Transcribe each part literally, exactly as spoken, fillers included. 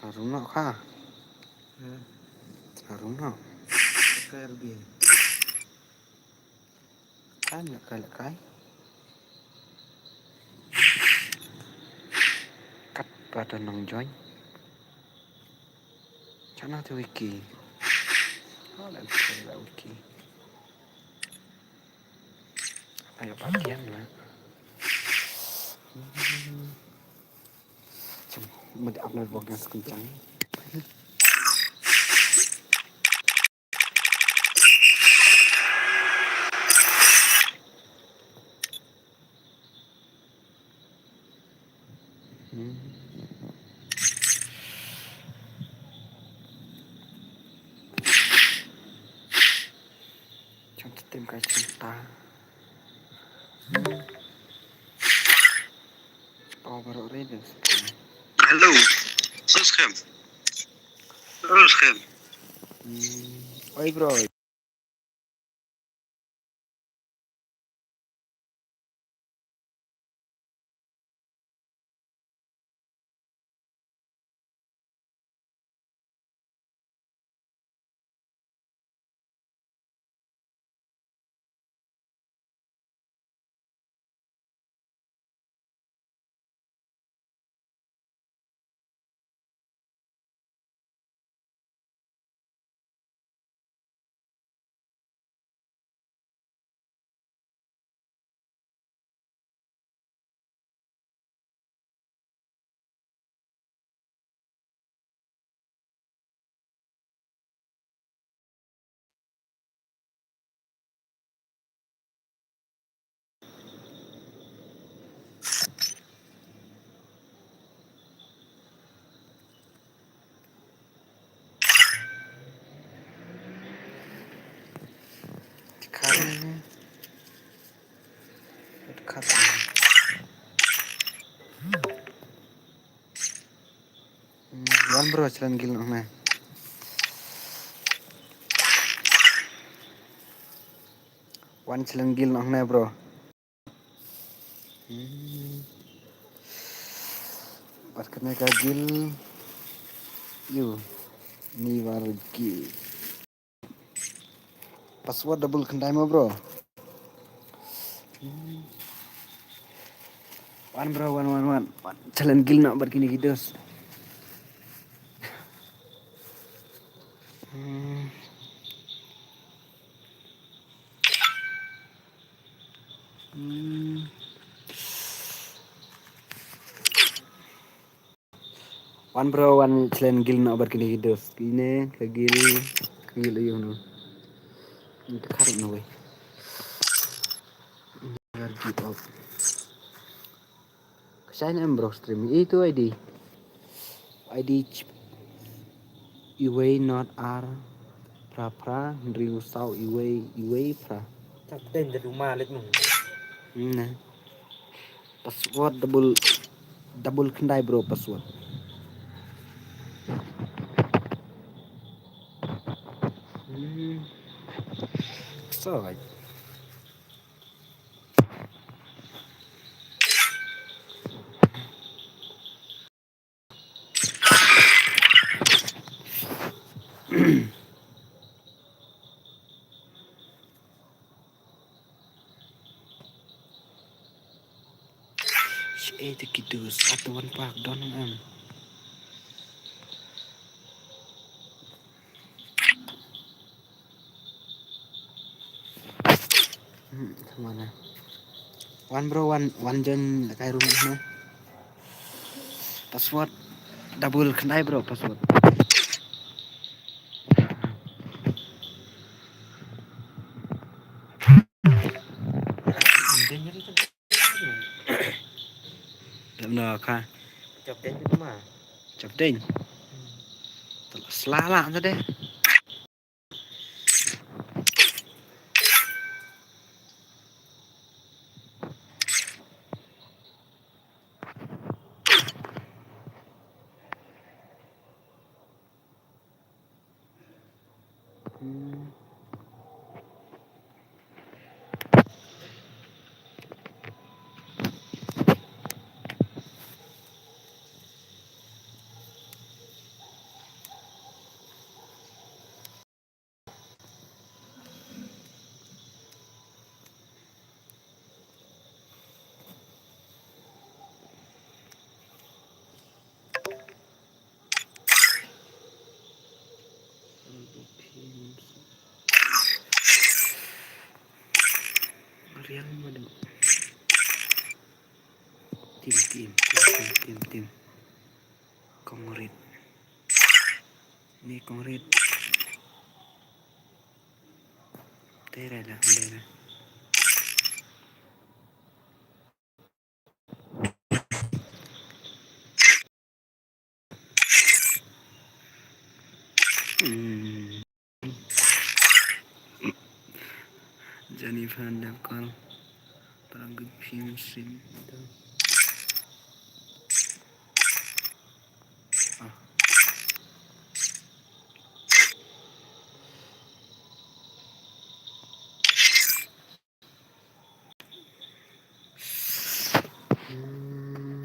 Harum noh ka. Hmm. Harum noh. Kai rugi. Kai la kai la kai. Kat pada nong join. Chana tu wiki. Oh, la wiki, la wiki. Ayo, patian lah. Hmm. Cuma, mesti upload vlog yang sekencang. Hmm. Chang chitim kai chinta. Pau baroh ri deh. Hello. Subscribe. Subscribe. Hmm. Oi, bro. Hmm, wan bro, challenge guild noh ne. Wan challenge guild noh ne, bro. Hmm. Bad kane ka guild. Yu. Ni war guild. Password double khyndai mo, bro. Hmm. Wan bro, wan, wan, wan. Wan. Challenge guild noh bad kine ki dos. Hmm. Hmm. Wan bro, wan challenge guild noh bad kine ki dos. Kine ka guild, ka guild ayu no. Ini ka kharap no wei. Never give up. Ka shai ne em bro stream. Itu I D. I D ch-, iwei not ar phra phra, hynriew saw iwei, iwei phra. Chap deng da duma lek nung. Hmm, ne. Password double, double khyndai bro password. Hmm. So, Shaei te ki dos, atu wan pak don em. Hmm, mana? Wan bro, wan, wan join kai room na. Password double khyndai bro, password. Dam no ka. Chap deng tu ma. Chap deng. Sla la tu deh. Yang madu. Tim, tim, tim, tim, tim, tim. Kong Rit. Ni Kong Rit. Tera la, tera. Hmm. Jennifer Depkal. Parang good film sim. Ah. Hmm.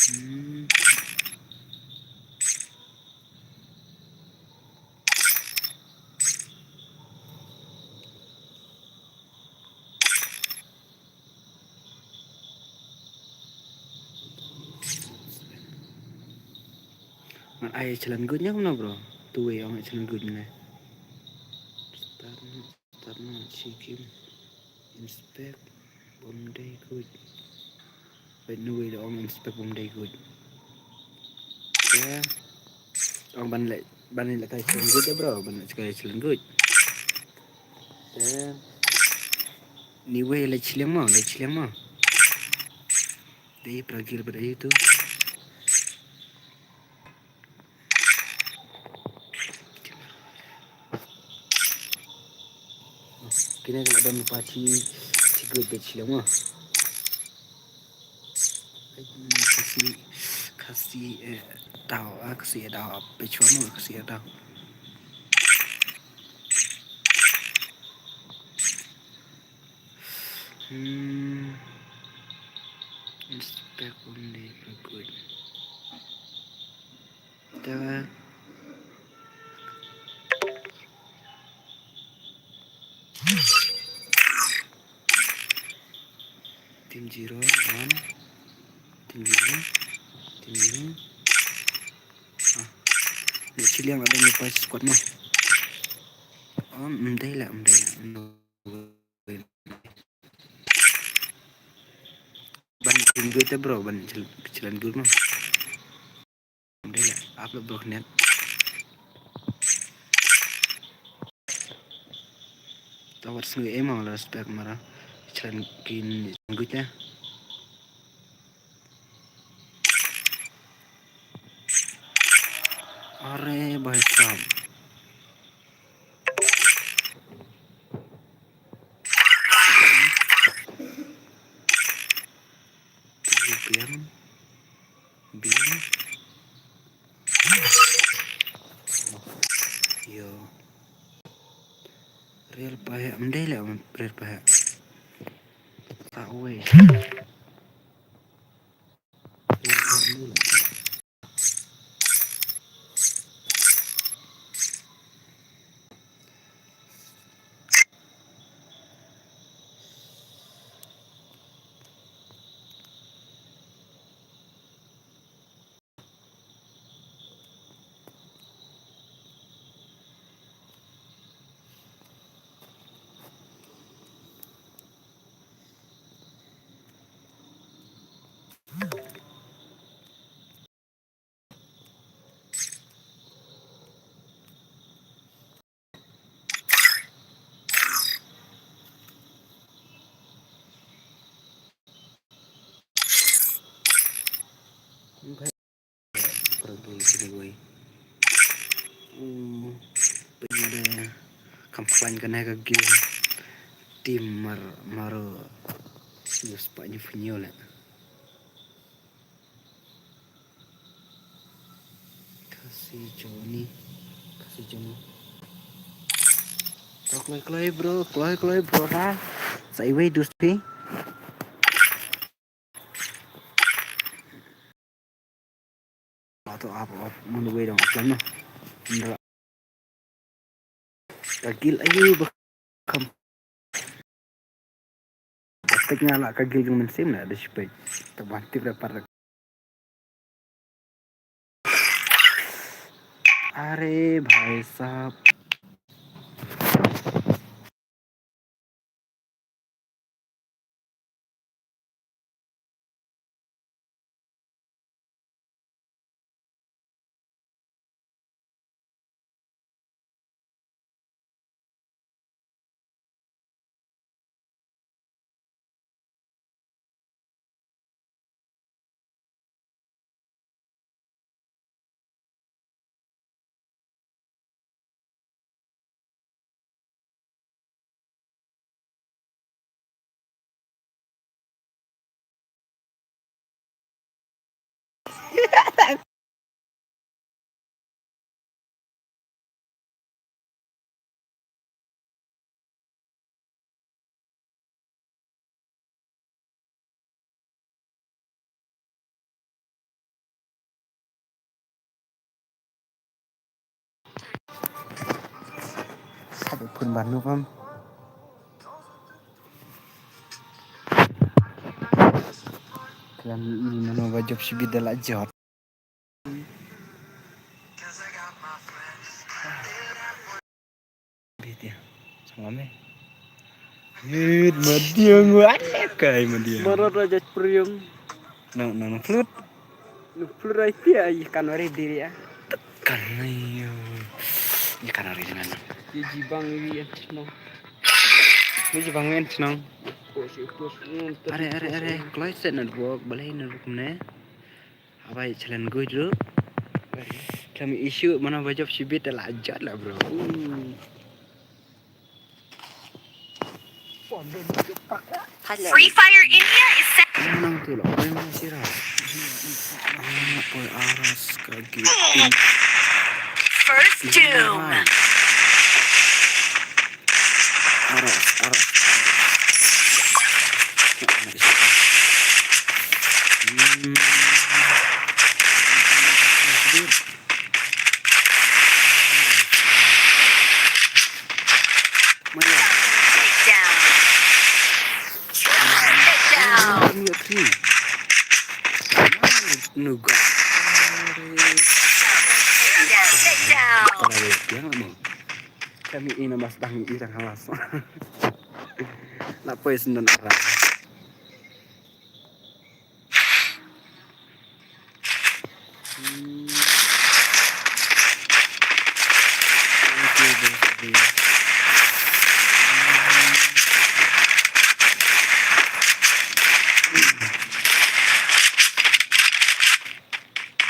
Hmm. Ngan ai challenge good nya kumno, bro? Tu wei ong challenge good ne. Start, start na chikim. Inspect bym dei good. Wait, no, wait, ong inspect bym dei good. Ya. Ong ban leh, ban leh kai challenge good, bro. Ban leh kai challenge good. Ya. Ni wei leh challenge mo, leh challenge mo. Dei pragil bad ayu tu. Kine ka la don pa chi, chi good bad challenge mo. Khasi, khasi, eh, daw, ah, khasi, eh, daw, ah, pechwa mo, khasi, eh, daw. Hmm. Inspect bym dei good. Tara. Team zero, one. Team zero. Team zero. Ah. Ni chiliang ada ni five squad mo. Oh, ym dei la, ym dei la. Ban challenge good te bro, ban challenge good mo. Ym dei la, ap la bro net. Ta wat sngi em la respect mara. Challenge kin good te. Are bhai sahab. Biang. Biang. Yo. Real pa he, ym dei la, real pa he. Ta wei. Pergi sini, boy. Hmm, pynlade kam khlaiñ kane ka game. Team mar, maro. Yu spah ñu pynñiu leh. Kasi Johnny. Kasi Johnny. Bro, kloi, kloi, bro. Kloi, kloi, bro, ha. Sa iwei dus pi. Ato ap, ap, mun wei dong, ap lam na. Indra. Ka gil ayu ba kam. Tek nga la ka gil jong mynsiem na da shipek. Te ban tip da par. Are bhai sahab. Sab phun ban nu pam. Klan ni mano ba jop shibit da la jot. Bitia. Sangam eh. Hit madiang wa kai madiang. Marot raja priung. Nang nang flut. Nang flut rai tia ai kan wari diri ya. Kan ayo. Ni kan wari dengan. Ye jibang wi en chnong. Ni jibang wi en chnong. Are are are. Kloi set na dwok balai na rukum ne. Abai chalen gui dulu. Kami issue mana bajop shibit la jat la bro. Hmm. Free Fire India is set. Nang tu lah, apa yang masih rah? Apa aras kaki? First Doom. Aras, aras. Hmm. Mana? Take down. Take down. Nuga. Take down. Take down. Para dia, dia nggak mau. Kami ini mas dang irang halas. Lapoi sendon arang. Hmm. Oke, oke, oke.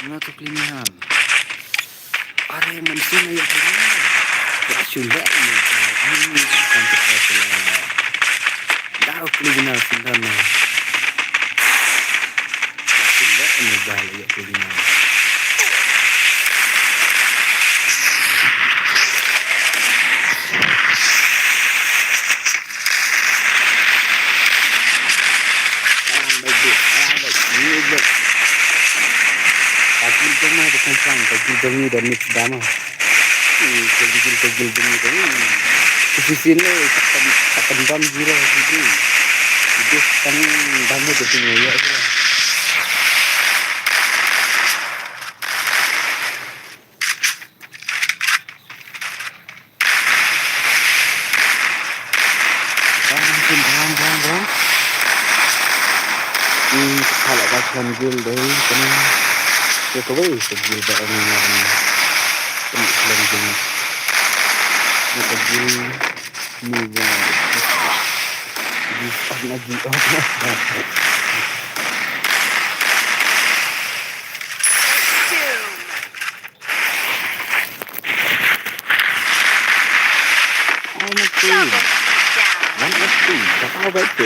Nga tu kli ni ham. Are man sina ya kli ni. Ya shule ni. Ani ni kan tu kli ni. Daru kli ni sina na. Ya shule ni ba ya kli ni. Pagil dong ma, bukan perang, pagil dong ni dan ni pertama. Hmm, pagil, pagil dong ni dan ni. Di sini, takkan, takkan bam jira, gitu. Itu kan bambu tu punya, ya, ya. Bang, bang, bang, bang. Hmm, ka la ka khlem gil dei, kane. Ke kawei ka gil ba ong nga ban khlem gil. Ka gil ni ba. Gil na gil. Two. Double takedown. One S P. Kata ba itu.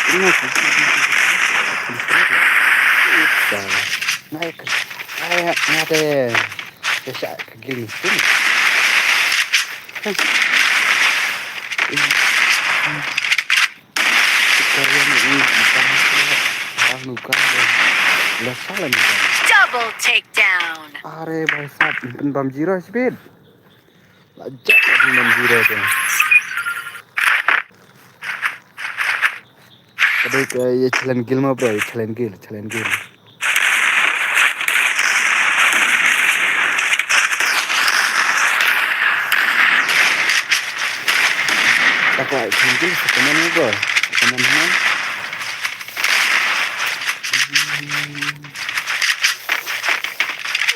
Ini sih. Naik. Naik. Naik. Sha ka gil ni. Double takedown. Are bhai sahab, pynbam zero speed. La jam pynbam zero tu. Ka dei ka ïa challenge guild ma bro, ïa challenge guild, challenge guild. Ta kwah challenge guild sa comment ma bro. Comment ma.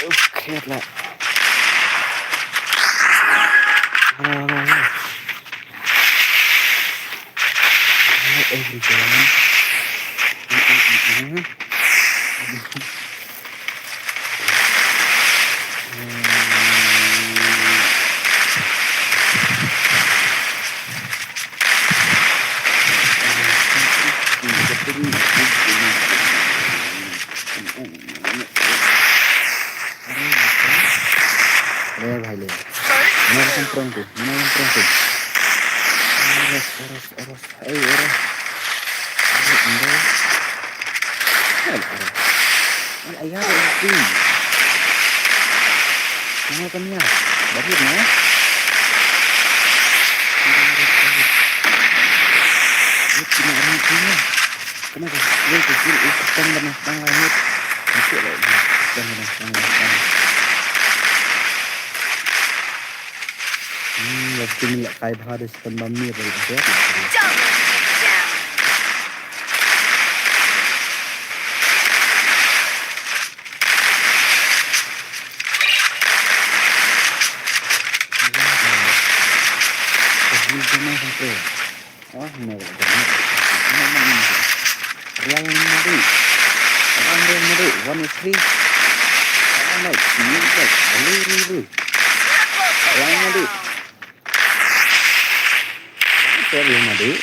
Okay, la. Ah. Hello, everyone. First round. Mana yang prong tu? Mana yang prong tu? Aras, aras, aras. Ai, aras. Aras, aras. Ai, aras. Ai, ayah, aras tu. Mana kan ya? Bagus, no? Aras, aras. Ini cuma anak dia. Kena ka, kena ka, kena ka, kena ka, kena ka. Hmm, la kini la kai bha de, sa pynbam ni, re, re. Double takedown. Oh, no, no, no, no, no, no. Real Madrid. Real Madrid, one is three. Real Madrid, Real Madrid. Real Madrid. Real Madrid.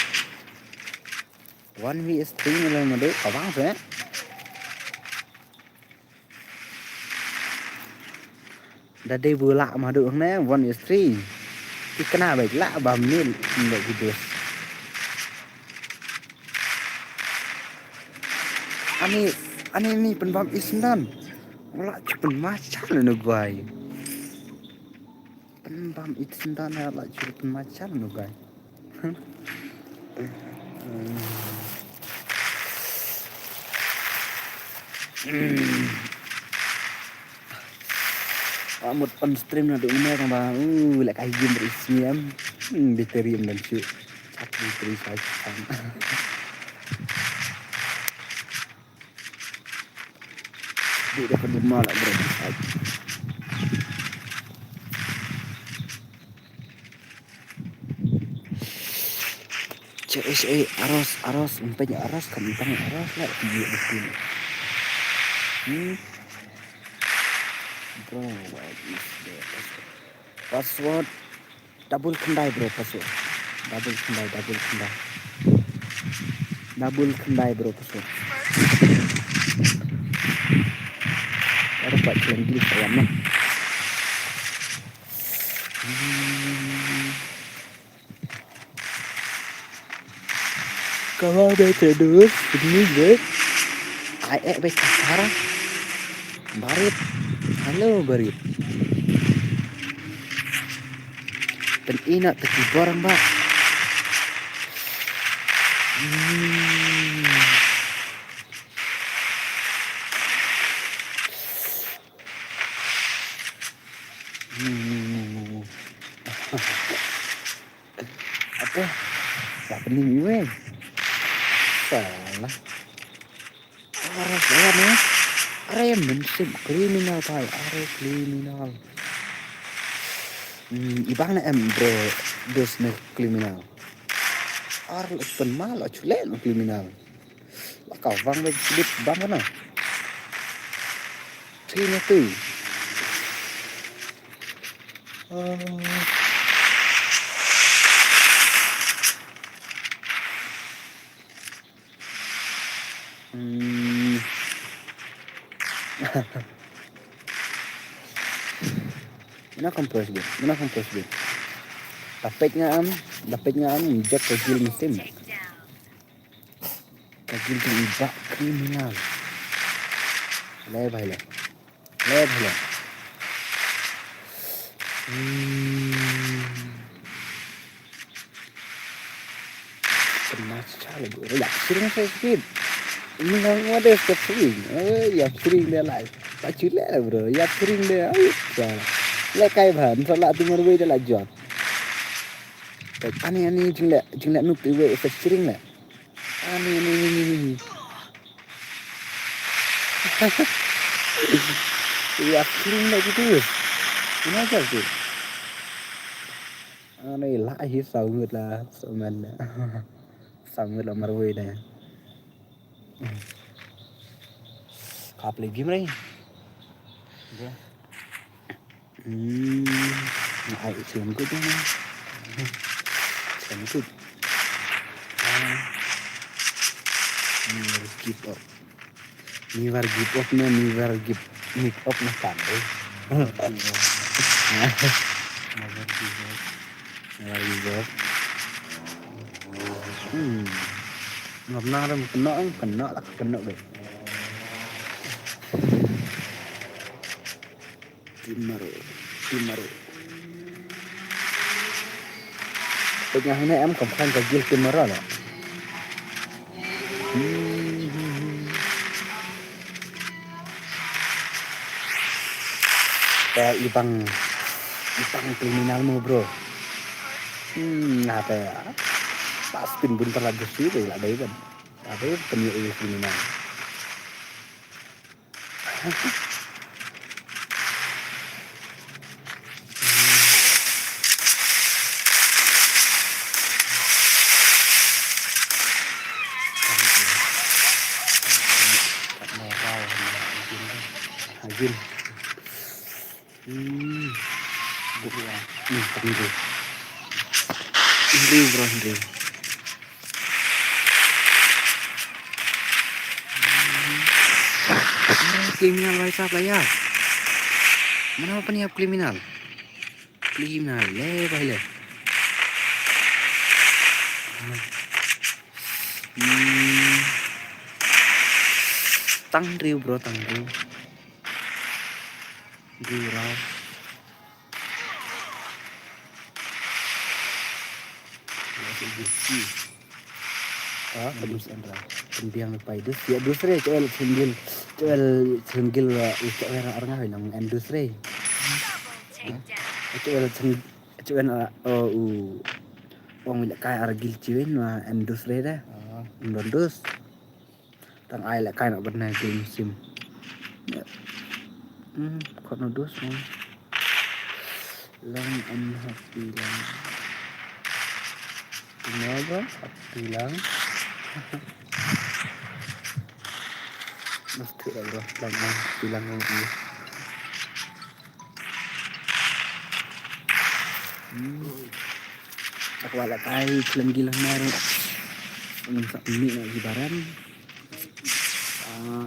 One V S three Real Madrid. Abang se. Da dei bu lah ma duk ne one is three. Ki kena bai lah ba mil ba ki dus. Ani, ani ni pynbam is nan. Wala chu pynmachal ne guai. Pynbam is nan wala chu pynmachal ne guai. Amut on stream na duk ne tang ba, uh, lek ai game ri siem. Hmm, battery em dan chu. Chak battery sa chang. Duk da ka duma la bro. Che, eh, eh, aros, aros, umpeng aros, kan umpeng aros, lah, dia betul. Hmm. Bro, what is the password? Password. Double khyndai, bro, password. Double khyndai, double khyndai. Double khyndai, bro, password. Ada pat khyndai sa wan, nah. Hmm. Kaba bete dus, ini je. Ai, eh, bete Sara. Barit. Halo, Barit. Pen ina teki barang ba. Hmm. Hmm, hmm, hmm, hmm, hmm. Apa? Lah pening weh. Salah. Are, salah ni. Are, mynsiem kriminal kai. Are, kriminal. Hmm, ibang na em, bro. Dos ne kriminal. Ar, pynmal, chule ne kriminal. La ka wang ba sibit bang kana. Tri ne tu. Hmm. Mano kam press bit? Mano kam press bit? Da peit nga am, da peit nga am, inject ka guild mynsiem. Ka guild jong i Bah Criminal. Le bhai le. Le bhai le. Hmm. Kena cha le bro. Ïa shring sa speed. Ini nang wade sa shring. Eh, ïa shring de lai. Ta chule le bro. Ïa shring de. Ai, sa. Le kai bhan. Sa la tu marwei de la jot. Ani ani jingle jingle nup tu wei sa shring le. Ani ani ani ani. Ïa shring le gitu. Ini aja tu. Ani la hi saw ngut la, saw man. Saw ngut la marwei da. Ka play game re. Hmm, ai sum ku tu. Sum ku. Ah. Ni harus keep up. Never give up ne, never give, give up ne kan, eh. Never give up. Never give up. Hmm. Ngam nang ram kena, kena lah kena be. Team Maro. Team Maro. Peit nga hangne em kam khlaiñ ka guild Team Maro la. Hmm. Te i bang, i bang criminal mo bro. Hmm, nga te. Pas pin bun pala jesi te la dei kan. Tapi pin i criminal. Hajin. Hmm. Buku ya. Hmm, Henry. Henry, bro, Henry. Criminal, bhai sahab, la ya. Mana apa ni, criminal? Criminal, le, bhai, le. Hmm. Tang driu, bro, tang driu. Driu rau. Ha, kedus en ra. Pynbiang pai dus. Ya dus re, Joel single. Joel single, eh, Joel ar nga lang en dus re. Ha? Joel sing, Joel, eh, oh, u. Ong le kai ar gil chiwen wa en dus re da. Ah. Ndon dus. Tang ai la kai na bad na game sim. Hmm, khot no dus mo. Lang unhappy lang. Kenapa? Happy lang. Mesti lah bro, lang unhappy lang. Hmm. Ak wa la kai khlem gi lang nar. Ngan sa pynmih na gi baram. Ah,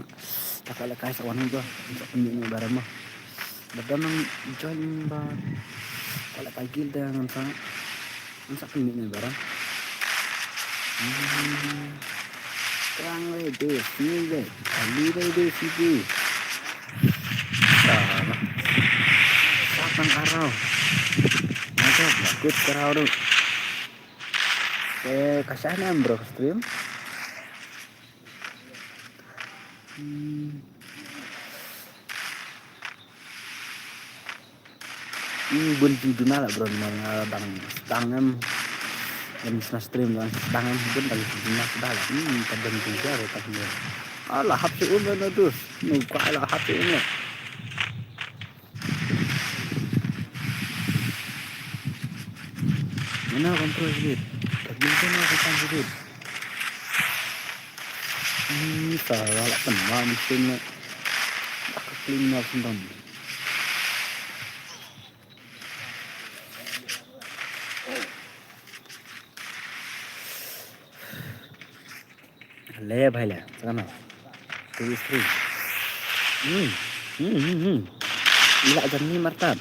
tak wa la kai sa wan ba. Ngan sa pynmih na gi baram. Ba don nang join ba. Wa la kai guild da ngan sa. Ngan sa pynmih na gi baram. Hmm. Terang le de, sini le. Ali le de sini. Salah. Sa tang arau. Mantap, bagus kerau tu. Eh, kasih ni bro stream. Hmm. Hmm, bun jingduna la bro, ma nga dang sdang em. Em sna stream dang sdang em, bun dang jingduna sdang la. Hmm, ka dang jingduna re ka hynñiew. Ala hap shu un na dus. Nu ka ala hap shu un. Mana control jingit. Ka jingduna ka kan jingit. Hmm, sa la la kan ma mungkin na. Ka clean na sendang. Le bhai le, sana. Two is three. Hmm. Hmm, hmm, hmm. Ila jani martab.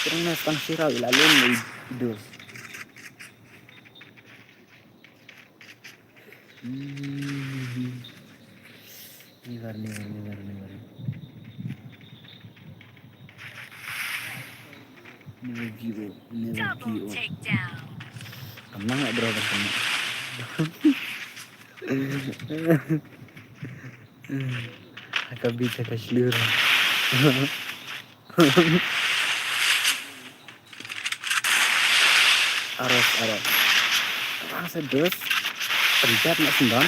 Kurang na stang sirau ila lem le idus. Hmm. Never, never, never, never. Never give up, never give up. Double takedown. Amang nggak berapa kena. Aka bit aka shlur. Aros, aros. Tang sa dus. Pencet nak sendon.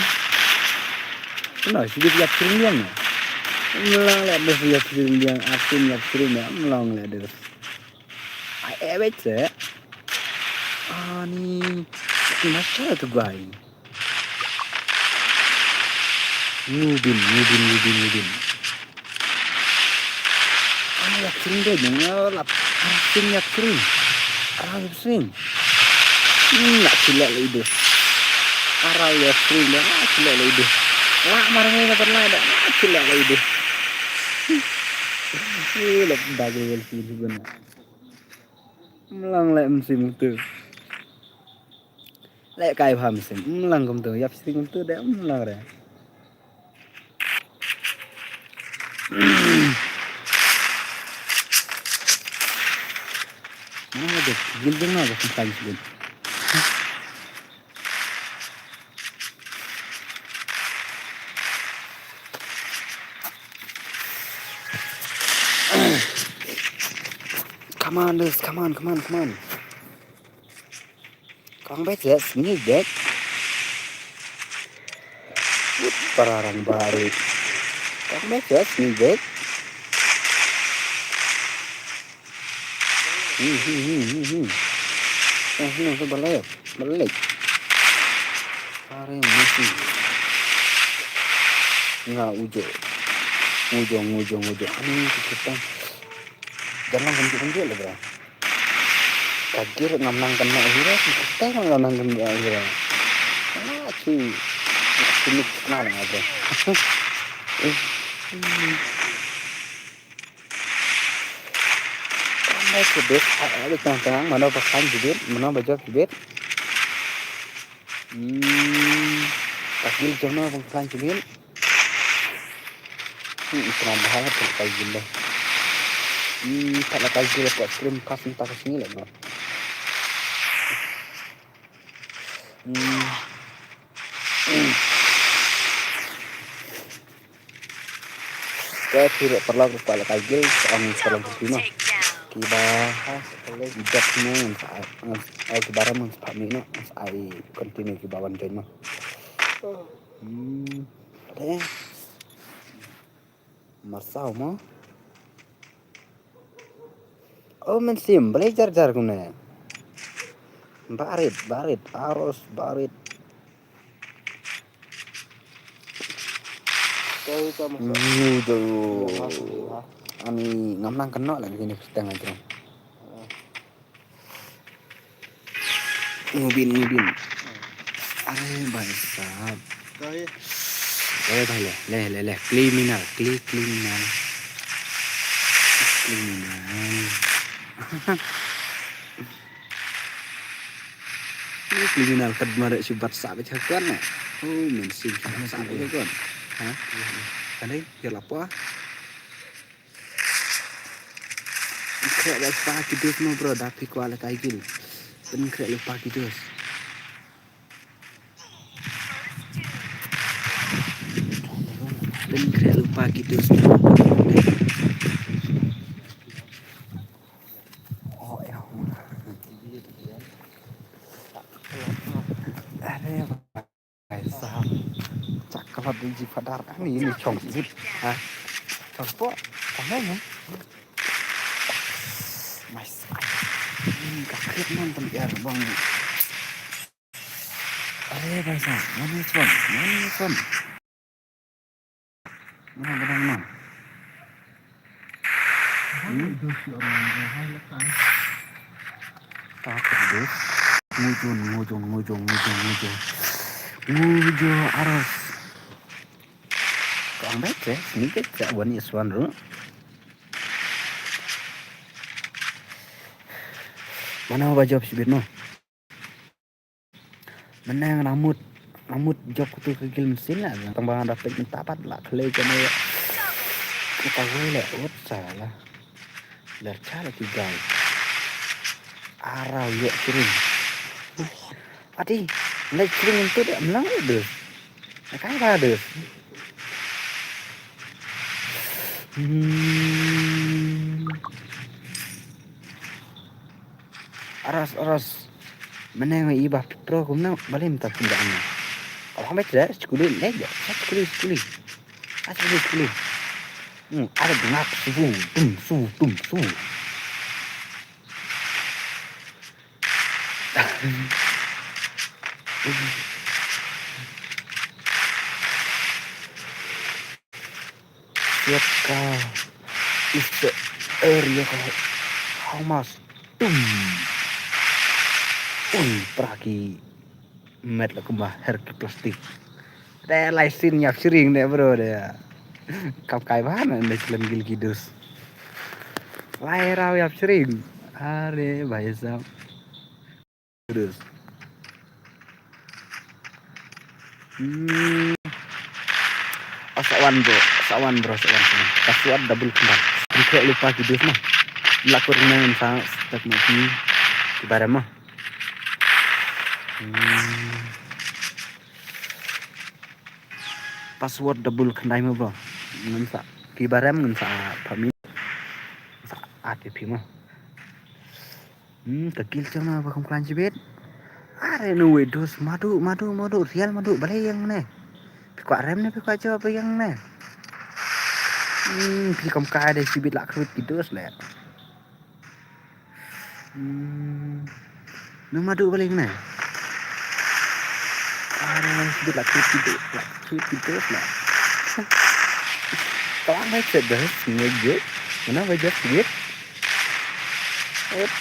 Kena sibit yap kering diang. Melong lek dus yap kering diang. Atin yap kering diang. Melong lek dus. Ai, eh, wait, sir. Ani, ni macam tu, guy. Ngubin, ngubin, ngubin, ngubin. Ani yak sring deh, jeng lap. Sring yak sring. Arau yak sring. Hmm, nak cilek lagi deh. Arau yak sring deh, nak cilek lagi deh. Wah, marang ni dapat lah, nak cilek lagi deh. Eh, lap dagel sini guna. Mlang lek msim tu. Lek kai pha msim. Mlang kum tu. Yap sri kum tu deh mlang re. Mana aja. Gil jeng na ba kum kai msim. Come on, Liz, come on, come on, come on. Kong bet ya, sini bet. Wut, pararang baru. Kong bet ya, sini bet. Hmm, hmm, hmm, hmm, hmm. Eh, sini tu balik. Balik. Are mesti. Nga ujo. Ngujo, ngujo, ngujo. Ani kita. Jangan tunjuk-tunjuk lah, bro. Kagir ngam nang kena hira, kita ngam nang kena hira. Ah, cuy. Sini kenal lah, bro. Kamai kibit, ah, ah, di tengah-tengah, mana pasan kibit, mana bajak kibit. Hmm, kaki jom na bang pasan kibit. Hmm, tengah bahaya tu kaki gila. Hmm, tak ada kaki gila, buat stream pas entah ke sini lah, bro. Hmm. Ka thira paralok rupa la ka gil, ka ong paralok rupa ma. Kiba ha sekali jap ni ngan sa, ngan sa, oh, kiba ram ngan sa pha mi no, ngan sa ai continue kiba wan join ma. Hmm. Deh. Marsaw ma. Oh, men sim, belajar jar kumne. Barit, barit, arus, barit. Kau sama. Ni tu. Ani ngam nang kena lagi ni kesteng aja. Ngubin, ngubin. Are bhai sahab. Kau ye. Are bhai le, le, le, le. Criminal, cri-, criminal. Criminal. Ni criminal kat mare shu bat sa bit ha kon na. Oh, men sim sa bit ha kon. Ha? Kan dei, ya lapa. Khreh lypa ki dos mo bro, da phi kwah la kai gil. Pyn khreh lypa ki dos. Pyn khreh lypa ki dos. Oh, ya. Are. Ai, sahab. Chocolate di ji padar. Ani, ini chong sibit. Ha? Chong po. Kong nai, ha? Nice. Ini ka kriat man tam er bang. Are, bhai sahab. Mana phone? Mana phone? Mana, mana, mana? Hmm? Tak ada. Ngujung, ngujung, ngujung, ngujung, ngujung. Nguh jo aros. Kong bet se, sniket se wan is wan ru. Mana ba jop sibit no. Mana nga namut, namut jop kutu ke gil mesin la. Tang ba dapet mentapat la kele kene. Kita wele ut salah. Ler chala ki gai. Arau yok kirim. Ati, lai kirim itu dak melang itu. Nakai ba dus. Hmm. Aras, aras. Mana nga iba pro kumna balim ta kumda ana. Kalau hambat dah, sekuli lagi. Sekuli, sekuli. Ah, sekuli, sekuli. Hmm, ada bengak subu, tum, su, tum, su. Siap ka. Is the area ka. How much? Tum. Ui, praki. Met la kumba her ki plastik. Te lai sin ïap shring ne bro de. Kam kai ba na ne slen gil ki dus. Lai rau ïap shring. Are bhai sahab. Terus. Hmm. Oh, sawan bro, sawan bro, sawan sini. Password double kembang. Dikhe lupa ki dus mah. Melakor nang sa step mati. Kibarem mah. Hmm. Password double khendai mah bro. Ngan sa kibarem ngan sa pami. Sa ati phi mah. Hmm, ka gil chang na ba kum klan jibit. Are no we dos madu, madu, madu, real madu, balei yang ne. Phi kwah rem ne, phi kwah jawab yang ne. Hmm, phi kam kai de jibit lak khrut ki dos le. Hmm. No madu balei ne. Are jibit lak khrut ki dos, lak khrut ki dos le. Kawan baik sedas, ngejek. Mana baik jibit. Ep.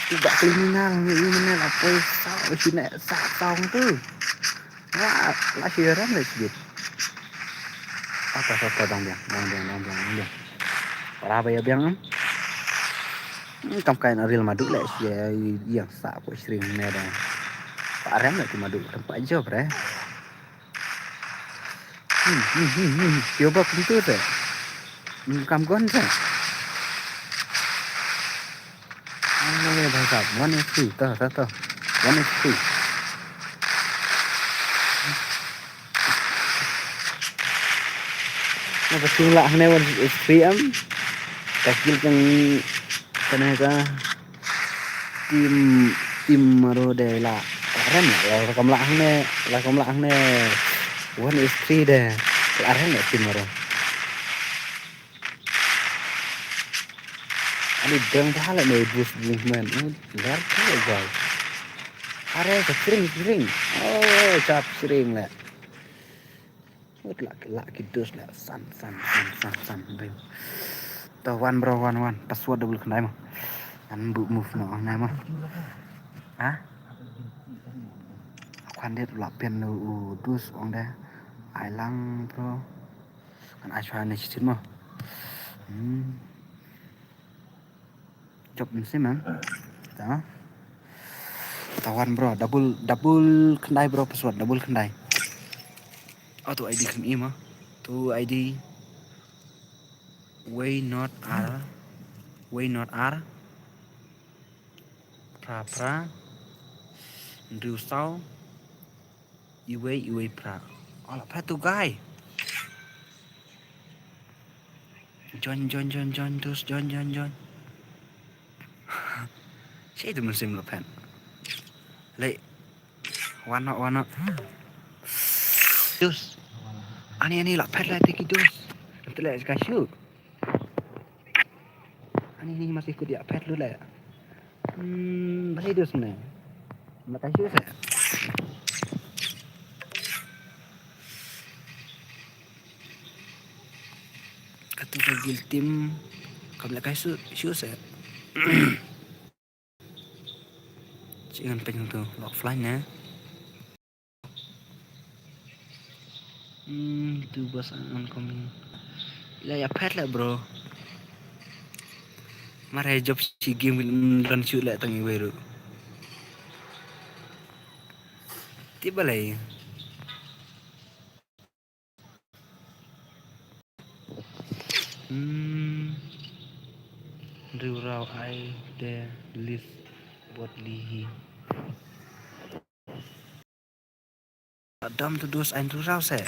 Tidak kriminal ni ini mana apa sa sini sa sa tu. Wah, lah siaran lah sedikit. Apa apa dong biang, dong biang, dong biang, dong biang. Para ba ïa biang am. Hmm, kam kai na ril madu le sia yang sa ko sring ne dong. Parem le tu madu tempat job re. Hmm, hmm, hmm, hmm. Yo ba pintu te. Hmm, kam gon te. Ano ye bhai sahab, one H P, to, to, to. One H P. Na ba sung lah hangne one H P am. Ka kil kang kane ka. Team, team maro de la. La rem la, la kam la hangne, la kam la hangne. One is three de. La rem la team maro. Ani dang ba la ne bus movement. Ler ka gal. Are ka sring sring. Oh, chap sring le. Ut la la ki dus la san san san san san bim. To wan bro wan wan password double khnai mo. An bu move no ang nai mo. Ha? Kwan det la pen no u dus ong de. Ai lang bro. Kan ai chwa ne chitin mo. Hmm. Jop mesti man. Ta. Tawan bro, double double khendai bro password double khendai. Oh tu I D khem i ma. Tu I D. Way not R. Way not R. Pra pra. Ndriu sau. Iwei iwei pra. Ala patu gai. Join join join join dus join join join. Sei tu musim lo pen. Le. Wano wano. Dus. Ani ani la pet la tiki dus. Nanti le kasih. Ani ni masih kut ïa pet lu le. Hmm, balei dus ne. Makai shu se. Katu ka gil team kam le kai shu shu se. Chingan penyung tu lock fly ne. Tu bas an kami. La ïa phet la, bro. Mare job shi game don shoot la tang iwei ruh. Ti balai. Hmm. Riewraw ai de list bot lihi. Dam tu dus ain tu rau se.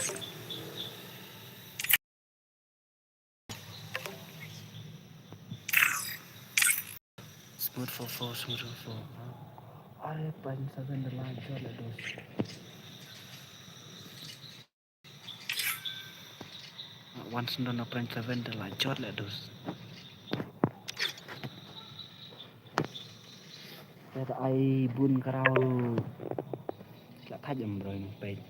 Smooth four four, smooth four four. Are point seven de la jot le dus. Once don point seven de la jot le dus. Te da ai bun karau. La thaj em bro ni peit.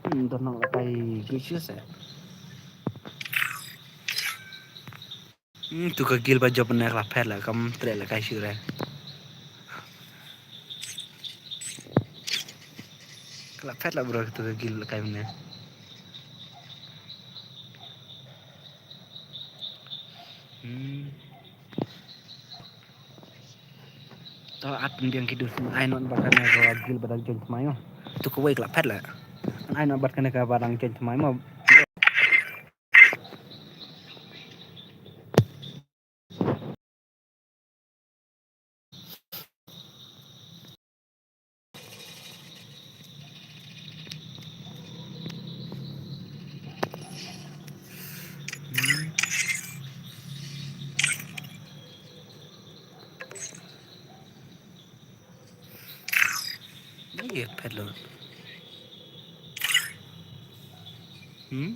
Hmm, don nang la kai gui shu se. Hmm, tu ka gil ba jop ne ka la phet la kam treh la kai shu re. Ka la phet la bro tu ka gil la kai ne. Hmm. To at pynbiang ki dus ai not bad kane ka gil ba dang join thymmai mo. Tu kawei ka la phet la. Ai not bad kane ka ba dang join thymmai mo. Ni ye phet lo. Hmm?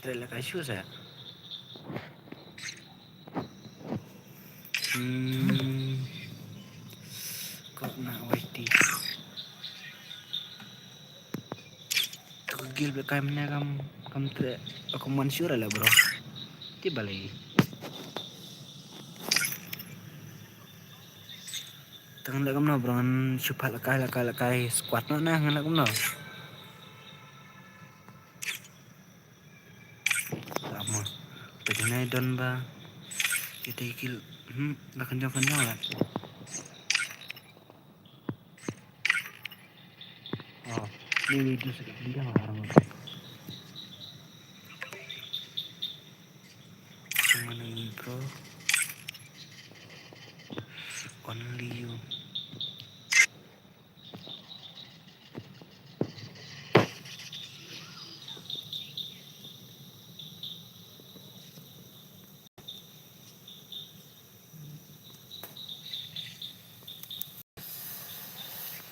Treh la kai shu sa. Hmm. Ko na wai ti. Tu ka gil ba kai mane kam, kam treh. Aku man shu ra la bro. Ti balai. Tang la kam no bro ngan shu phat la kai la kai la kai squad no na ngan la kam no. Lama. Te kine don ba. Kita ikil. Hmm, la kynjong kynjong la. Oh, ni ni tu sakit kynjong la orang. Mana ni bro? Only you.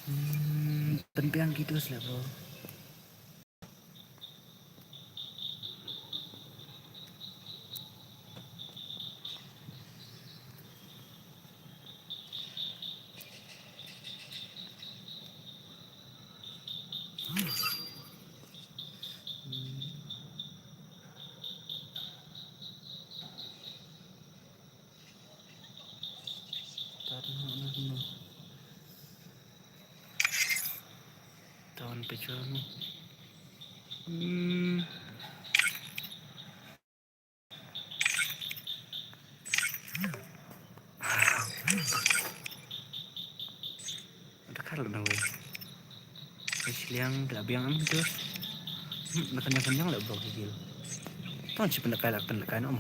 Hmm, pynbiang ki dus la bro. Tahun pejuang. Hmm. Ada kal na wei. Siliang da biang am tu. Hmm, na kanyang kanyang la bro kigil. Tong si pendekai la pendekai nom.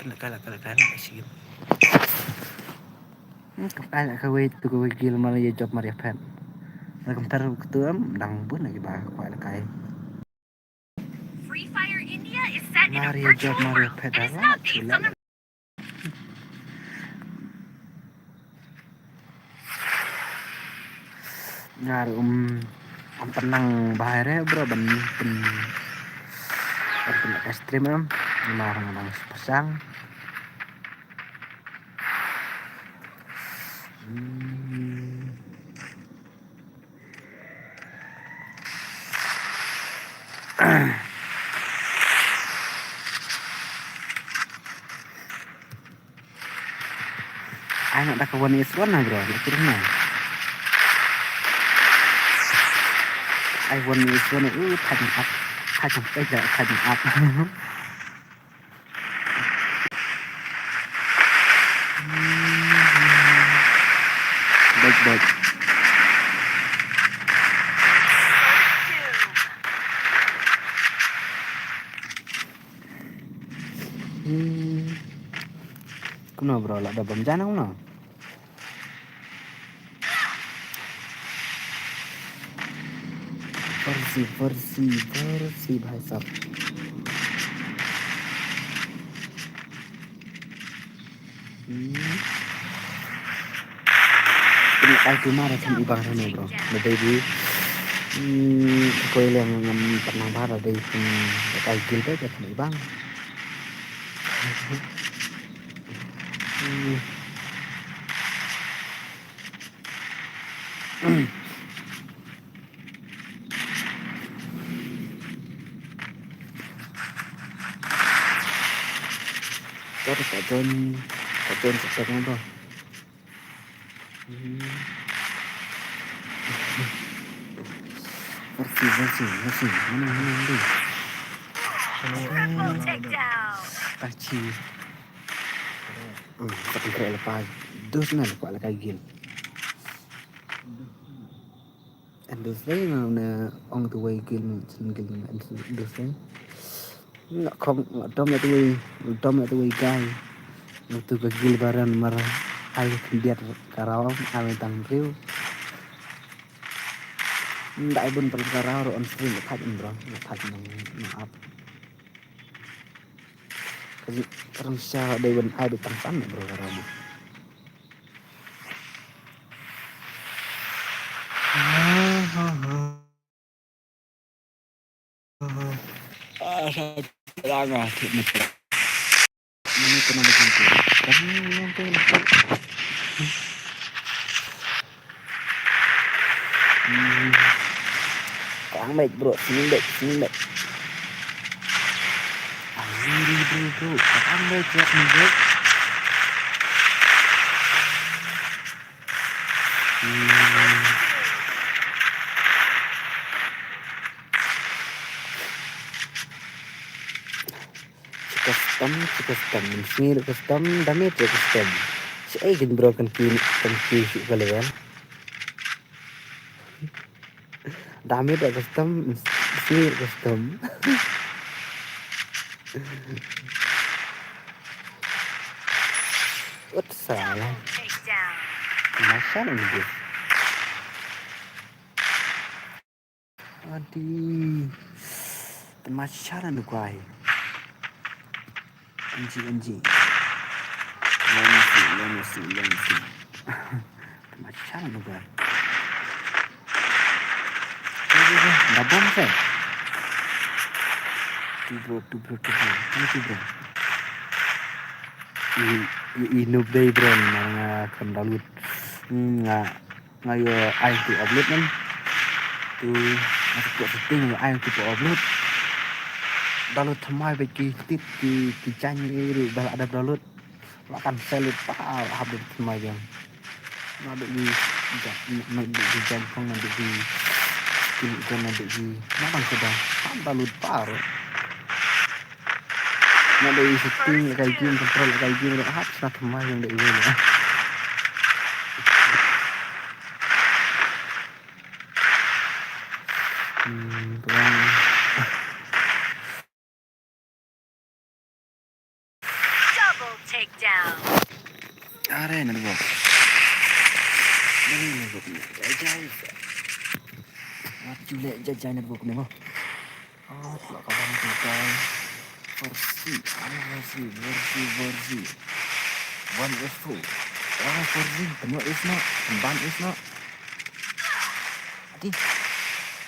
Pynlehkai la, pynlehkai la, shi. Hmm, pynlehkai la kawei, tu kawei gil mar ïa jop mar ïa phet. Mar kumta ruh katu em, dang bun lagi ba kwah lehkai. Free Fire India is set in a virtual world. Mar ïa jop mar ïa phet da la, chula. Nga ruh, um, ym pynang bha re bro ban pyn, ban pyn stream em. Nga ruh nga dang super sang. Hmm. Ai na da ka one is one na bro, na kiri na. Ai one is one, uh, thajang up, thajang pek da thajang up. Baik, baik. Hmm. Kumno bro, la da bam jana kumno? Versi, versi, versi, bhai sahab. Hmm. Kena kai ki mara kan ibang rano bro. Na dei bi. Hmm, koi leng ngam pernah bara dei pun kai gil dei kan ibang. Hmm. Kau tak join, tak join subscribe kau. Hmm. Versi, versi, versi. Mana, mana, mana? Tachi. Hmm, tak kira lepas. Dus na lepas lekai gil. Endless lane na, na ong tu wei gil, chen gil na endless lane. Na khong, na dom na tu wei, dom na tu wei guy. Na tu ka gil baran mar ai khyndiat ka raw, ai tang riu. Ndai bun par ka raw ro on stream, thaj bro, thaj nang, nang up. Ka, ka rang sha dei ban ai beit tang san bro ka raw mo. Ah, sa rang ah, thik mesti. Ini kena begitu. Kami yang tu. Hmm. Kang baik bro, sini baik, sini baik. Ah, ini bro, bro, kang baik ya, bro. Hmm. Custom, custom, smear custom, damage custom. Shaei kin bro kan ki, kan ki shu ka level. Damage custom, smear custom. What salah? Macam ni. Adi. Tamasha na nukwai. N G, N G. Let me see, let me see, let me see. Tamasha na nukwai. Da bom se. Tu bro, tu bro, tu bro. Ni tu bro. I, i, i noob dei bro, nga khlem download. Hmm, nga Nga ïoh ai tu upload man. Tu nga tu setting nga ïoh ai tu upload. Download thymmai bad ki tit ki, ki jaiñ ïa ruh ba la dep download. La cancel lut pa hap download thymmai biang. Nga dei ki jaiñ, nga dei ki jaiñ phong nga dei ki skin gun nga dei ki. Nga bang suda. Hap download pa ruh. Nga dei setting la kai game, control la kai game ruh hap sa thymmai biang dei ki. Hmm, tuan. Double takedown. Are network. Are network ni. Jai jai. Wat ju le jai jai network ni mo. Ah, pula ka bang tu kai. Versi, ah, versi, versi, versi. One is two. Ah, versi, penuh is no, ban is no. Adi.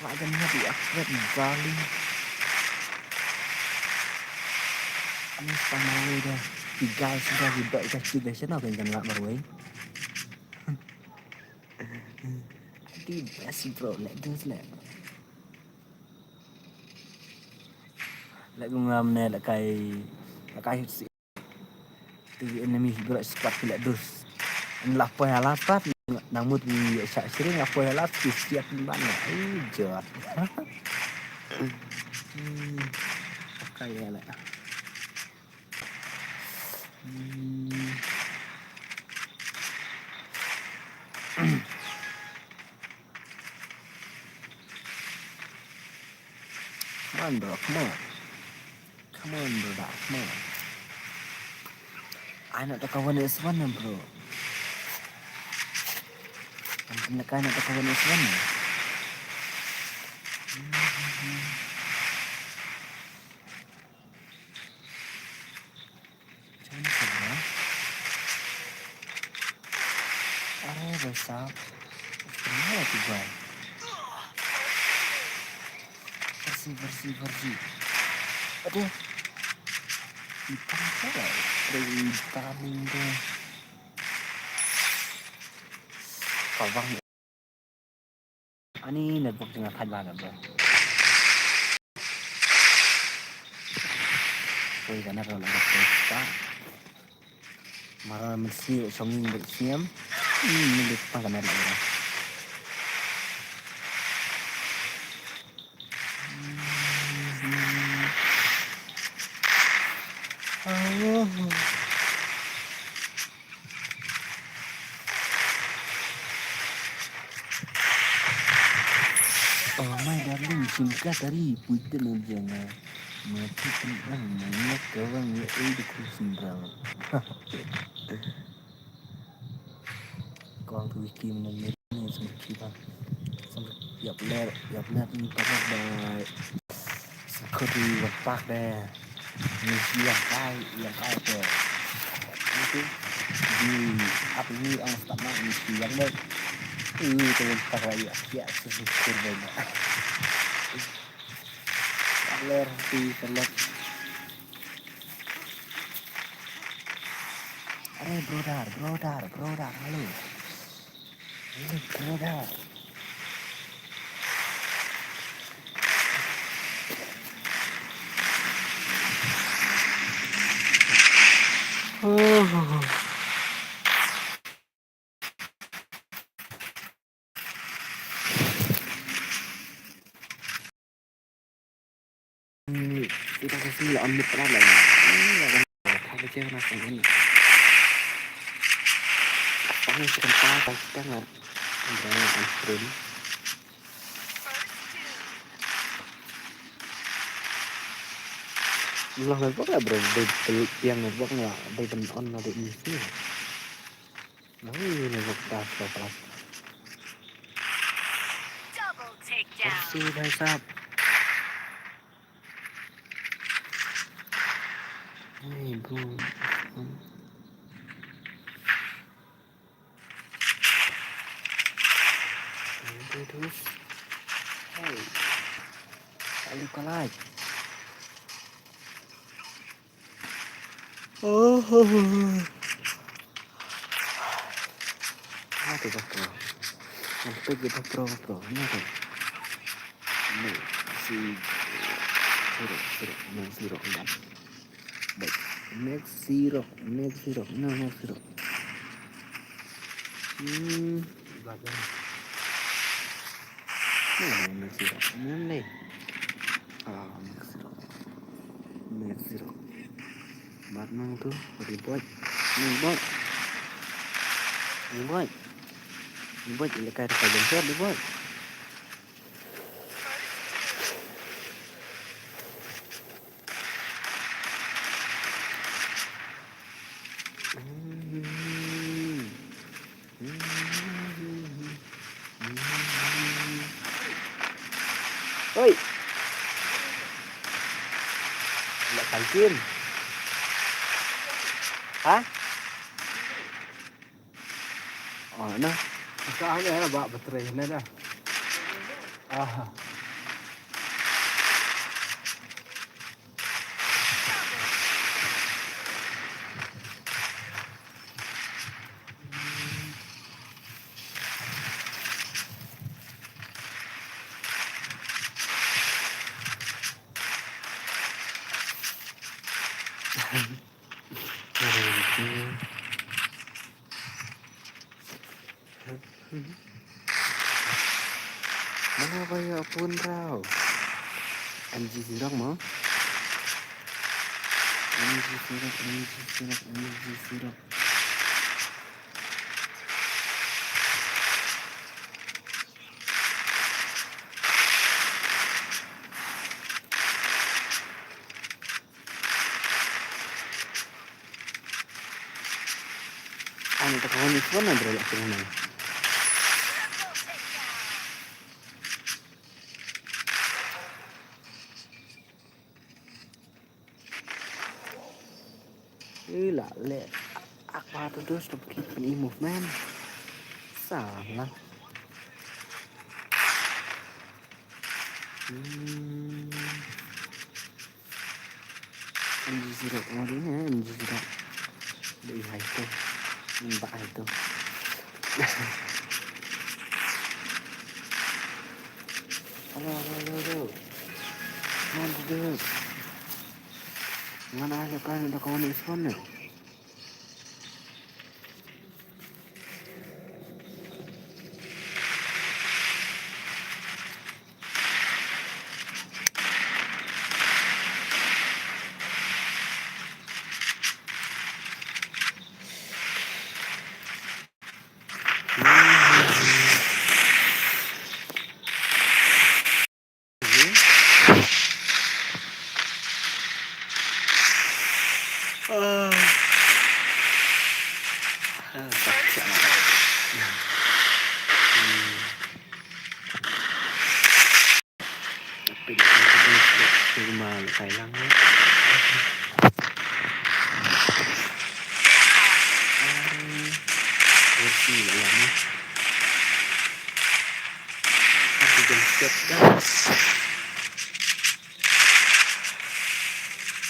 Wah, jangan hati aku buat gali. Ani spam away dah. Tiga sudah, tidak dikasih dah. Sana kan jangan lak marway. Adi best bro, let go, let. Lehkai ngam ne, lehkai, lehkai si. Tu enemy bro squad ki leh dus. La poi ha la pat, nang mut ngi ïa shah shring, la poi ha la ki siat ban. Ai jot. Hmm. Ka ïa la. Hmm. Come on, bro, come on. Come on, brother, come on. Ai na ta ka one S one na, bro. Kan kena kai na ta ka one S one na. Jangan sabar. Are, basa. Kenapa tu, bang? Bersih, bersih, bersih. Aduh. Hitam salah. Hitam ini. Kawang. Ani network jong nga thait bha, bro. Poi ka net la ka poi ta. Mara mynsiem shong ïing bad siem. Hmm, ni dei tang ka net la, bro. Oh my darling, singkat hari puitin aja nga. Mati tengah nanya kawang ya, eh, dukung sindrang. Kawang tu wiki menang ni, semakin bang. Sampai ïap ler, ïap ler ni, tak ler dah. Security wat pak deh. Ni ïa kai, ïa kai te. Ni tu. Di ap ni ang stop na ni ïa deh. Ni tu tak ïa ïa security deh. Aler ti selek. Are brother, brother, brother, hello. Hello, brother. Ita kasi la on mit pala la. Ka ba che na sang ni. Tang si kan pa, tang si kan. Andra on stream. Lah, lah, bro, dei, dei, yang, bro, lah, dei, on, lah, dei, mesti. Lah, ini, bro, dah, dah, dah. Double takedown. Kursi, bhai sahab. Hey, bro. Terus. Hey. Ayo, kalah. Oh. Apa tu, bro? Apa tu, bro, bro? Apa tu? No, si-, zero, zero, no, zero, enggak. Baik. Max zero, max zero, no, max zero. Hmm. Mana max zero? Mana ni? Ah, max zero. Max zero. Mat nang tu, body boy. Ni boy. Ni boy. Ni boy, ila kai dekat jemput, ni boy. Oi. Nak tangkim. Ha? Oh, na. Ka ang eh ba battery na da. Ah. Mano ba ïa pun rau? M G Xerox mo? M G Xerox, M G Xerox, M G Xerox. Ani ta kawan ni phone na bro la phone na. Ila le. Ak ba tu dus tu ki ni movement. Salah. Hmm. M G Xerox, oh, dia ni, M G Xerox. Dia hai tu. Nampak hai tu. Hello, hello, hello, hello. Come on, dude. Mana ada kan, ada kawan respon ni? Ah. Ah, sakit amat. Hmm. Tapi dia kan sedih, dia, dia rumah nak Thailand ni. Ah, kursi lah ni. Aku jam siap dah.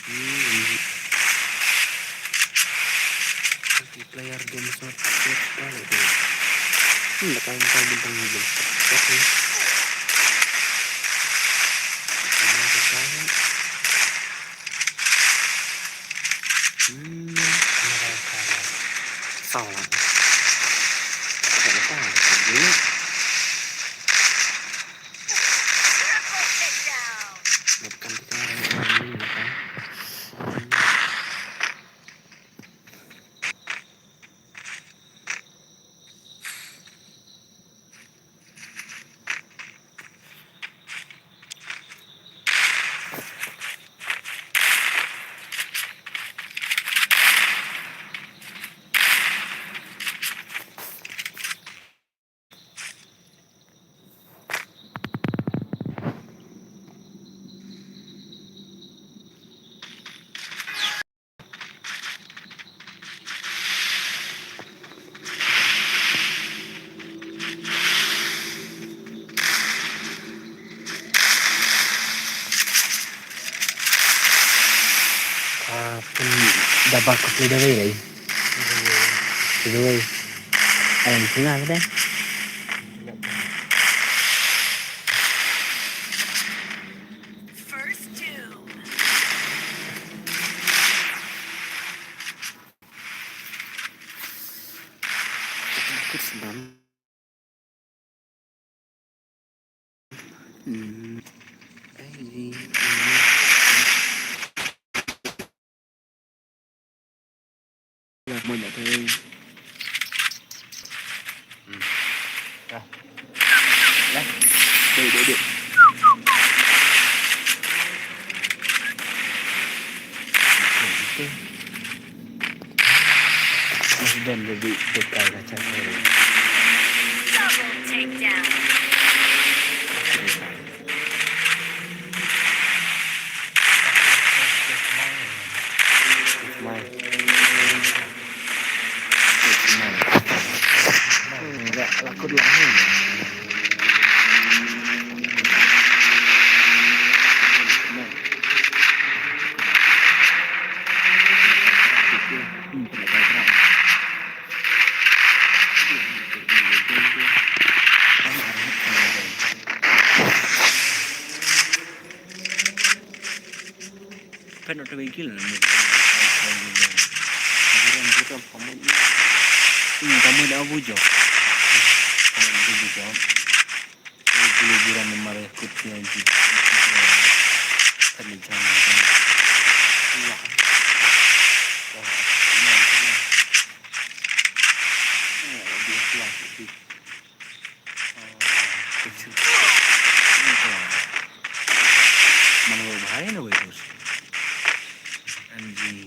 Hmm. Multiplayer game shot, shot balik tu. Hmm, dah kawan-kawan bintang ni belum. Shot ni. Sama tu kan. Hmm, salah, salah. Salah. Tak lepas, tak boleh. Bukan kita orang ini, bukan. Ah, pun da ba ko tu da wei. Tu da wei. Ai, pun ada. First two. Aku sedang. Hmm. Ai, ai. Lah, mon nak tu. Hmm. Dah. Dah. Dek, dek, dek. Okey, okey. Mas Dan jadi tukar kaca saya. Double takedown. Mai. Mai. Enggak, laku dulu. Mai. Kan nak terbengkel lah. Buram, buram, kamu ni. Hmm, kamu dah bujur. Job. Oi, gili jiran ni mare kut ni anji. Kan ni jam. Wah. Wah. Wah. Wah. Wah. Mano bahaya na wei bus. Anji.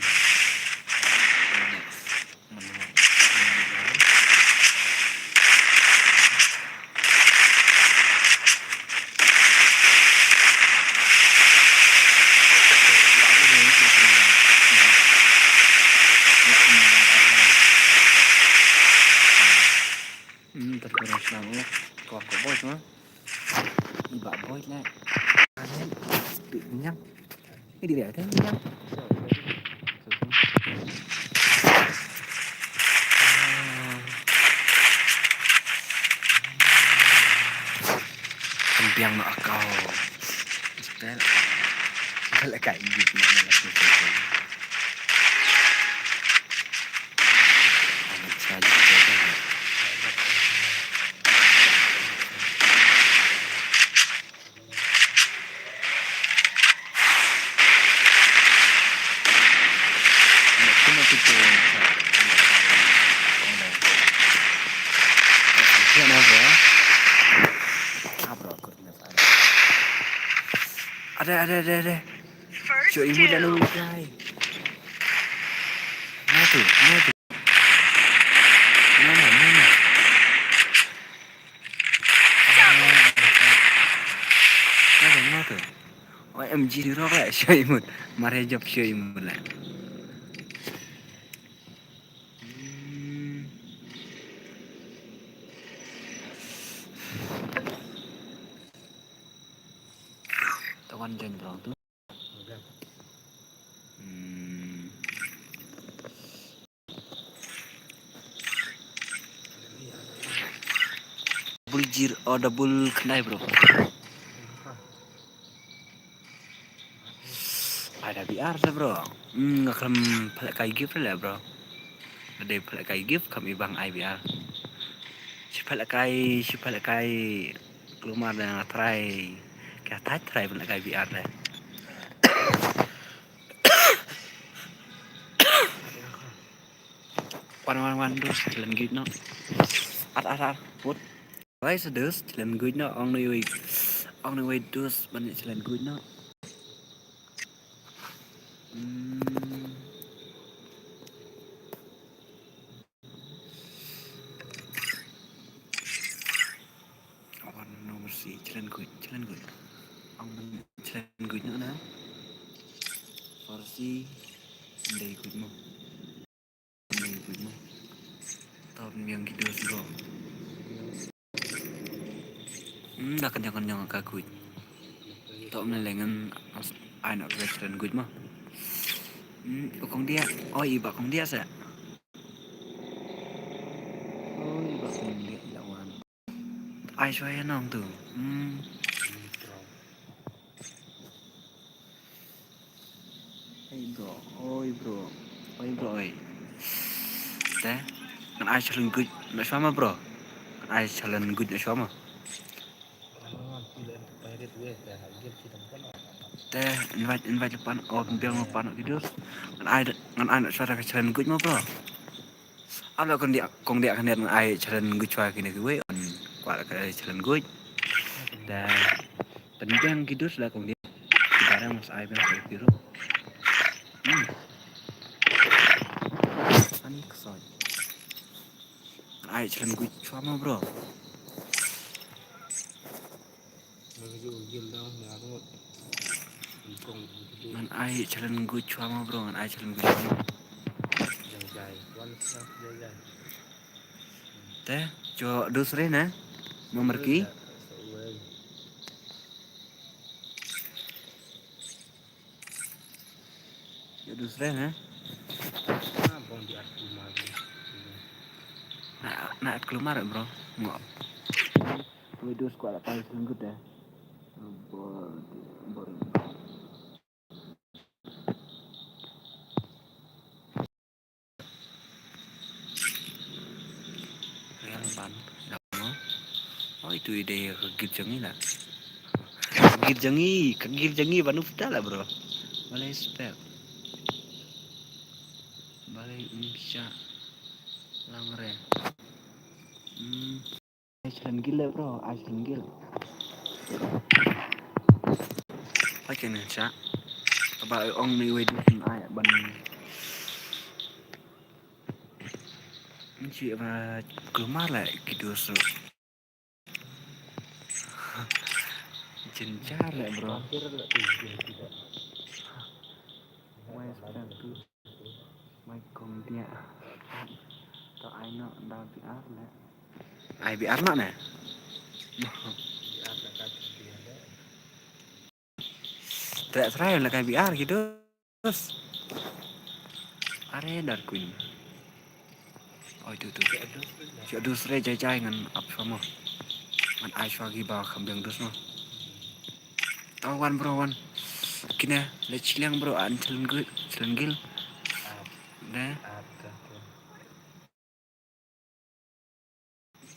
Hmm, tak kurang senang, eh. Kau, kau boy semua. Iba boy lah. Minyak. Ini dia kan minyak. Kempiang nak akau. Spell. Spell kat git nak nak nak. Ada, ada, ada, ada. First kill. Sure, ibu dah nunggu, guys. Mana tu? Mana tu? Mana, mana? Mana, mana tu? O M G di rock lah, sure imut. Mare jop sure imut lah. Hmm. Tawan jen brong tu. Hmm. Double zero, oh, double khnai, bro. Ada B R sa, bro. Hmm, nga khlem pynlehkai gift le, bro. Ada pynlehkai gift, kam ibang I B R. Shi pynlehkai, shi pynlehkai. Klumar da nga try. Ka thait try pynlehkai B R le. Wan, wan, wan, dus, challenge guid noh. At, at, at, put. Wai sa dus, challenge guid noh, ong noi wei. Ong noi wei dus, ban challenge guid noh. Hmm. Wan no mercy, challenge guid, challenge guid. Ong ban challenge guid noh na. Mercy, ndai guid mo. Top miang ki dos bro. Hmm, da kan jangan jangan ka kuit. Top ne lengan ai na veteran kuit ma. Hmm, kong dia. Oh, iba kong dia sa. Oh, iba kong dia ila wan. Ai shwa ya nong tu. Hmm. Hey bro, oi bro, oi bro, oi. Te, ngan ai challenge guid na shwa ma bro. Ngan ai challenge guid na shwa ma. Te, invite, invite le pan, oh, biang le pan ki dus. Ngan ai, ngan ai na shwa ka challenge guid ma bro. Ap la kong dia, kong dia kan dia ngan ai challenge guid shwa kine kiwei, on kwah la ka ai challenge guid. Te, pynbiang ki dus la kong dia. Ki barang mas ai biang sa ki ru. Hmm. Ani ksoi. Ai challenge guid shwa ma bro. Ngan ai challenge guid shwa ma bro, ngan ai challenge guid shwa ma. Te, cho dus re na. Nomor ki. Yo, dus re na. Na, na klumar bro. Ngo. Wei dus kwah la kai selenggut eh. Bor, bor. Real ban. Dah mo. Tu i dei ka git jong i la. Ka git jong i, ka git jong i ba nu pta la, bro. Balei spek. Balei um sha. Lang re. Hmm. Ai shalengil le, bro, ai shalengil. Ai kane sha. Kaba ong ni wei di ai ban. Nchi ba kumar la kidu su. Jinjar le, bro. Wai spek tu. Mai kong dia. To ai no da biar le. Ai biar no ne. Tre tre le kai biar kidu. Are dar queen. Oi tu tu. Shu dus re jai jai ngan ap sama. Ngan ai shuwa ki ba kham biang dus ma. To wan bro wan. Kine le chiliang bro an chalengil chalengil. Ne.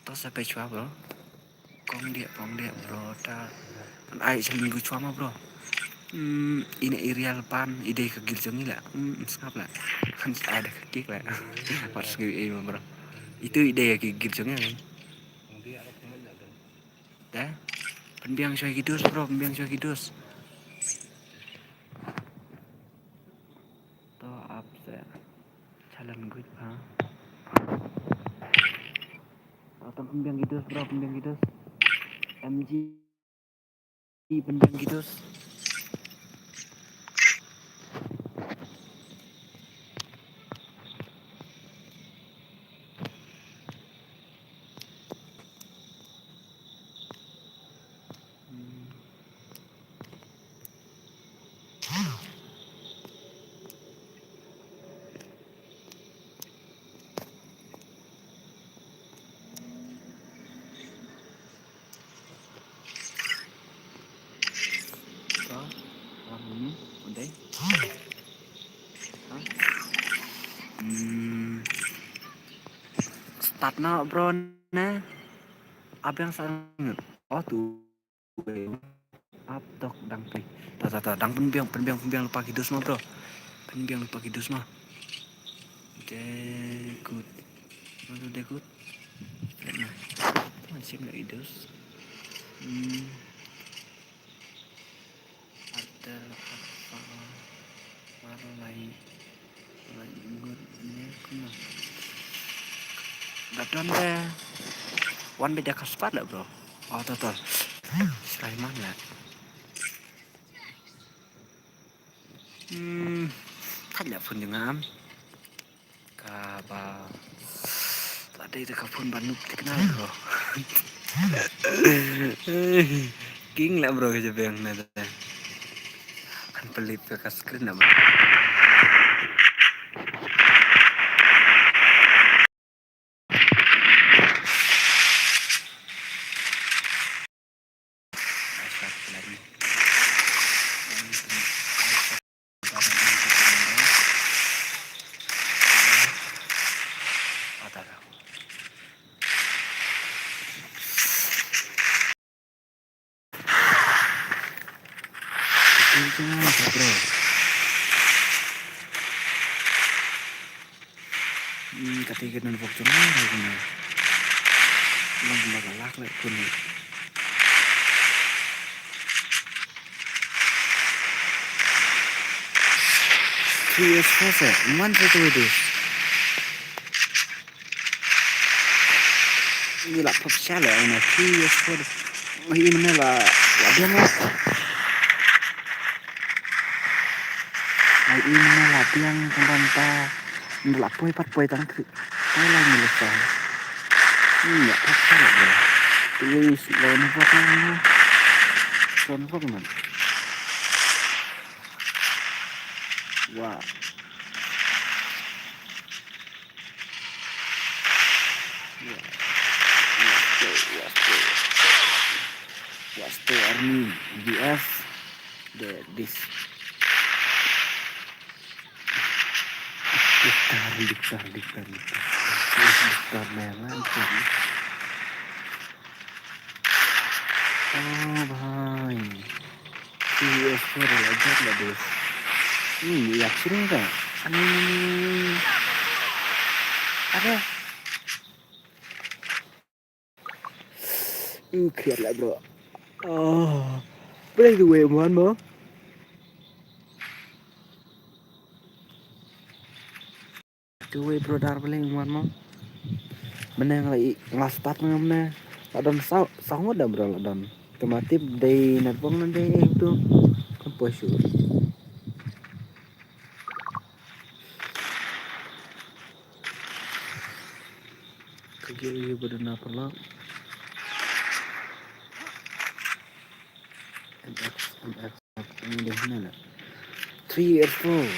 To sa peit shuwa bro. Kong dia kong dia bro ta. An ai shalengil shuwa ma bro. Hmm, ine i real pan i dei ka git jong i la. Hmm, sngap la. Kan ai da ka kik la. Wat sngi ei ma bro. Itu i dei ka git jong i la. Da. Pynbiang shuwa ki dus bro, pynbiang shuwa ki dus. To ap se. Chalan guit ha. To pynbiang ki dus bro, pynbiang ki dus. M G pynbiang ki dus. Hmm. Start na bro na. Abang sang. Oh tu. Ap tok dang pynbiang. Ta ta ta dang pynbiang pynbiang pynbiang lypa ki dus ma bro. Pynbiang lypa ki dus ma. Deh kut. Mana deh kut? Mana? Mana sim lagi dus? Hmm. Artel apa? Mar lai lai ngut ne kuma. Dap don de. Wan beda ka spat lah bro. Oh to to. Sraiman lah. Hmm. Kan lah phone jengam. Kaba la dei da ka phone ba nup tikna bro. King la bro ka jabeng na da. Kan pelit ka screen na bro. Hmm, kata ka don bok jong ngai kane. Long ba ka lak leh kane. Three years four se, man se tu dus. Ni la pop sha leh na three years four. Ngi mane la la biang la. Ai in na la biang tang ban ta. Nda la poi pat poi tang kri. Ai la ni le sa. Ni ya pat sa la ya. Tu ye si la ni pat na. Son pat man. Wow. Wow. Wow. Wow. Wow. Army, B F, the, this. Diktar, diktar, diktar, diktar. Diktar, diktar, diktar. Oh, bhai. Three S four la jot la dus. Hmm, ïa, sini ka. Ani. Ada. Hmm, kriat la, bro. Oh. Play the way, man, mo. Te wei, bro, dar bling wan mo. Mynne nga la i, nga la start nga mynne. La don saw, saw ngut da, bro, la don. Te ma tip dei na bong na dei tu. Kan poi shu. Ka gil yu ba duna paralok. M X, M X, M X, M X, M X. Three years old.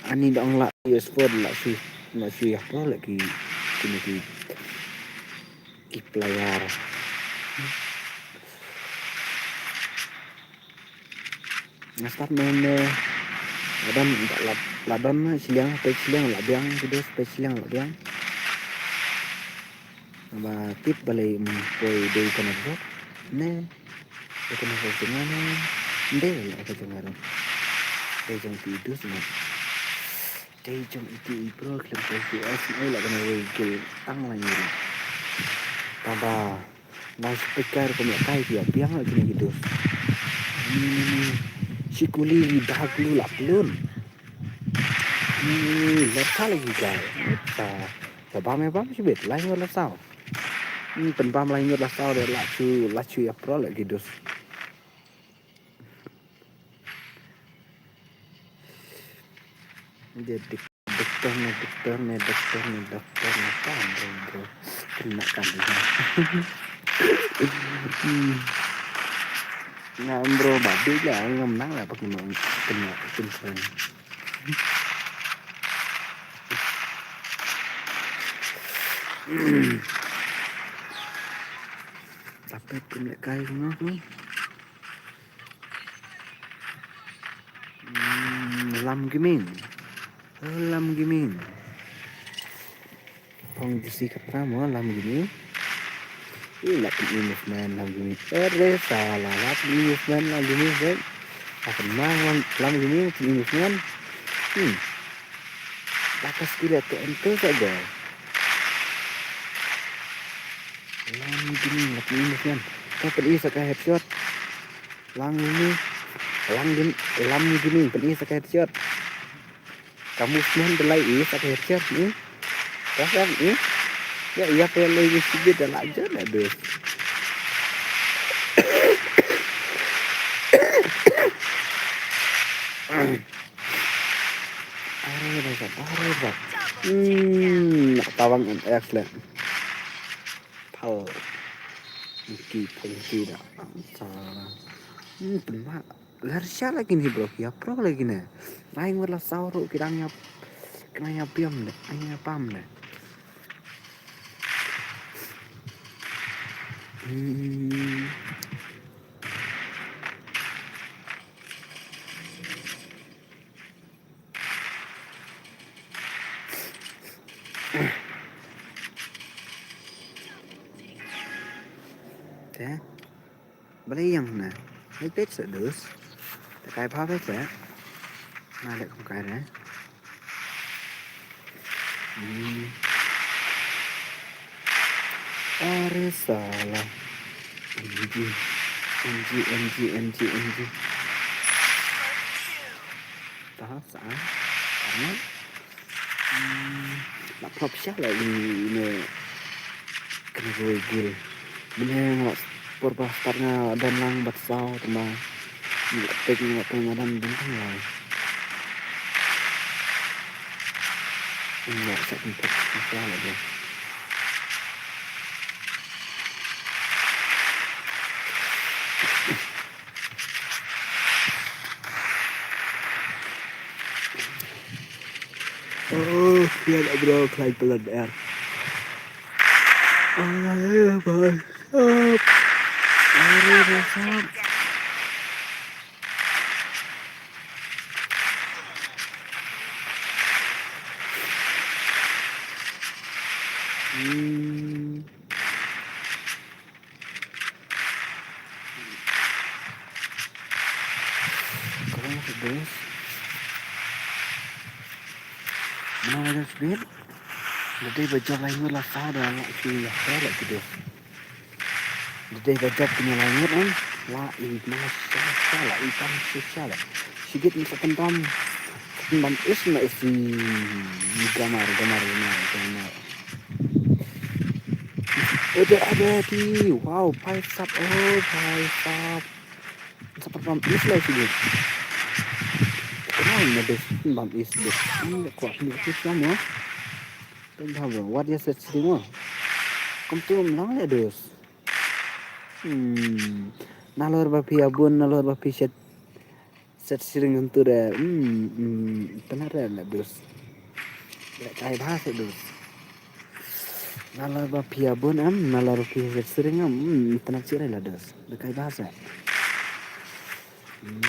Ani dang la years old la shu, la shu ïa pro la ki, ki, ki, ki player. Nga start main, eh, la don, la, la don shiliang, peit shiliang la biang, ki dos peit shiliang la biang. Ba tip balei, mm, poi dei kane bro. Ne. Dei kane bro jong nga ne. Dei la ka jong nga. Dei jong ki dos ne. Dei jong iti i bro khlem poi ki S ne la kane wei gil tang la ngi. Taba. Nai speaker ko mlak kai ki biang la kine ki dos. Ni, ni, ni. Shikuli ni dak lu la plun. Ni, ni, ni, ler sa lagi kai. Sa, sa bam ya bam shibit, lai ngur la saw. Ni pynbam lai ngur la saw de la chu, la chu ya pro la ki dos. Dia dik-, doktor ne, doktor ne, doktor ne, doktor ne, kan, bro, bro. Kena kan, bro. Hmm. Nga, bro, babi lah, ngam nang lah pakai mau kena, kena. Tapi pun lek kai, no, no. Hmm, Lam Gaming. Oh, Lam Gaming. Phong J C Katra mo, Lam Gaming. Ih, la pyn-i movement Lam Gaming. Ere, salah, la pyn-i movement Lam Gaming, right? La pynmang Lam, Lam Gaming, pyn-i movement. Hmm. La ka skill to enter sa go. Lam Gaming, la pyn-i movement. Ka pyn-i sa ka headshot. Lam Gaming, Lam Gam-, Lam Gaming, pyn-i sa ka headshot. Ka movement da la i sa ka headshot ni. Ka headshot ni. Ya, ya, pyn-i lagi sibit da la jot da dus. Are da sa, are da. Hmm, nak tawang M X le. Pal. Ki pal ki da. Sa. Hmm, pynma. Ler sha la kine bro, ki ïa pro la kine. Rai ngur la saw ruh ki dang ïa, ki dang ïa piam de, ïa pam de. Hmm. Te. Balei ïang na? Hei peit sa dus. Te kai pha peit sa. Na leh kum kai re. Hmm. Are sala. M G, M G, M G, M G, M G. Tahan sa. Karena, hmm, nak prop sha la ini, ini kena gue gil. Mene nga por ba start nga don lang bat saw tema. Nga pek nga pek nga don don tang lai. Nga sa pun prop sha la dia. Oh, khlaiñ bro, khlaiñ pynlong er. Are bhai sahab. Are bhai sahab. Hmm. Mana wajan sbit. Da dei ba jop lai ngut la sa da la ki ya sa la ki dos. Da dei ba jop ki lai ngut em. La i ma sa sa la i tam sa sa la. Sigit ni sa tendam. Tendam is na is ni gamar gamar gamar gamar. Udah ada di wow, paisap, oh paisap. Sa pynbam is la sini. Kenal na bes pynbam is bes. Ini kuat ni is lah mo. Pynbam bro. What is it sini mo? Kum tu lang le dos. Hmm. Nalor ba phi abun, nalor ba phi set. Set siring hantu de. Hmm, hmm. Tena de le dos. Le kai bahasa dos. Nalor ba phi abun em, nalor ba phi set siring em. Hmm, tena sire la dos. Le kai bahasa. Hmm.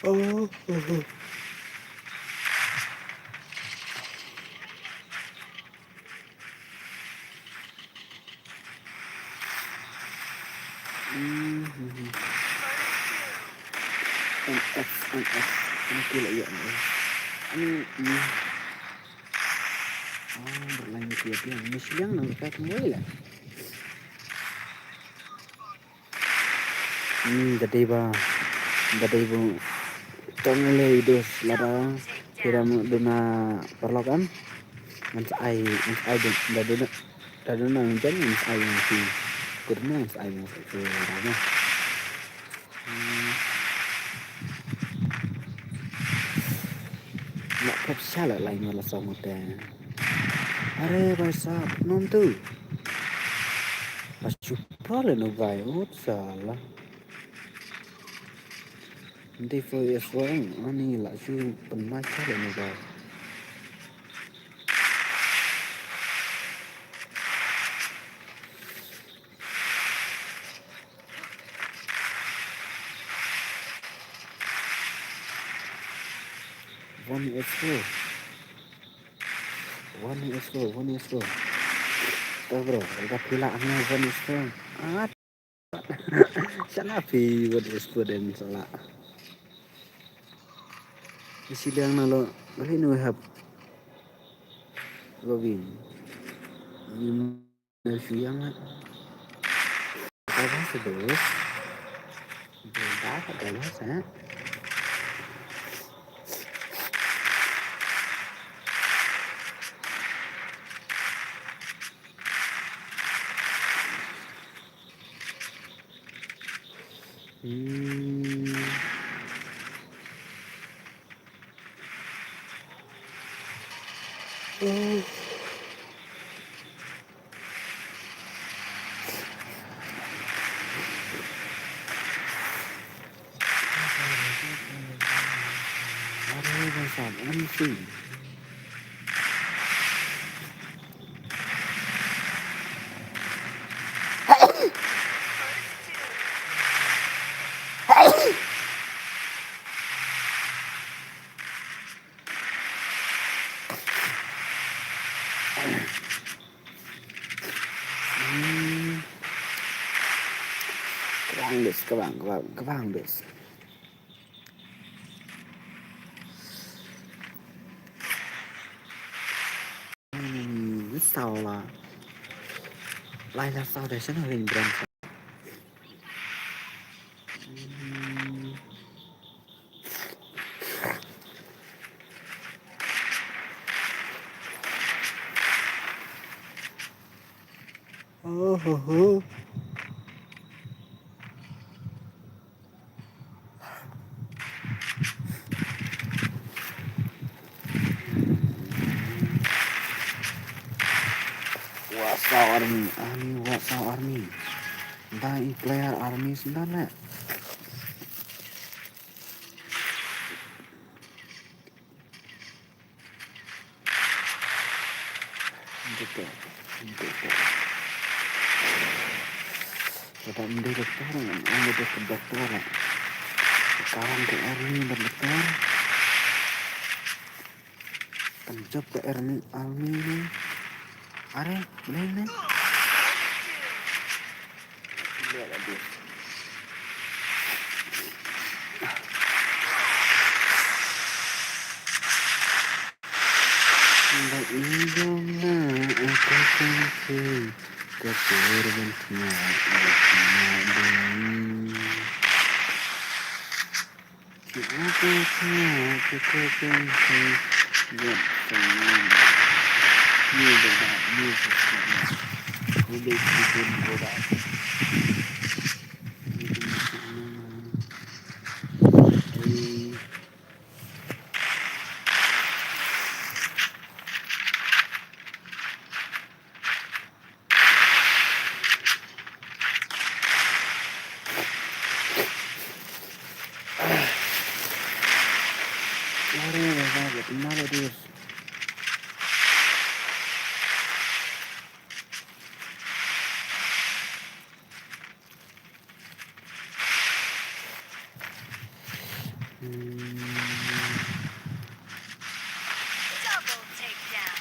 Oh, oh, oh. Hmm, hmm, hmm. N X, N X. Ini kira ya, N X. Ini, ini. Oh, berlain dia dia. Ini siang nang dekat mulai lah. Hmm, da dei ba, da dei ba. Tong le dos lada kira duna paralok em. Ngan sa ai, ngan sa ai dun, da duna, da duna ngan jan ngan sa ai ngan si. Ku duna ngan sa ai ngan si. Hmm. Nak pep shala lai ngan la song te. Are bhai sahab, nom tu. Achu pale no bhai, oh sala. Nti fo ye suang, ani la chu pynmai shala no bhai. One is four. One is four, one is four. To bro, ka pila ang one is four. Ah, sana phi one is four den sala. Isi liang na lo, balik nu hap. Loving. Shu ïa nga. Ka ba sa dos. Ba ka ba sa. Hmm. Hmm. Kawang bes, kawang, kawang, kawang bes. Hmm, saw la. Lai la saw da shan ring brand. Hmm. Oh, ho, ho. What's our army? Army, what's our army? Da i player army sendal le. Doktor, doktor. Kata mending doktor, ang doktor, doktor. Sekarang ke army doktor. Kan jop ka army, army ne. Are, boleh ne? Boleh lah dia. Ba i jong nga, a ka kynthei ka por ban tnga, ban tnga ding. Ki a ka tnga, ka ka kynthei, gat tnga. Ni ba ba, ni ba ba. Ko dei ki bun ko ba. Ni ba ba. Ei. Double takedown.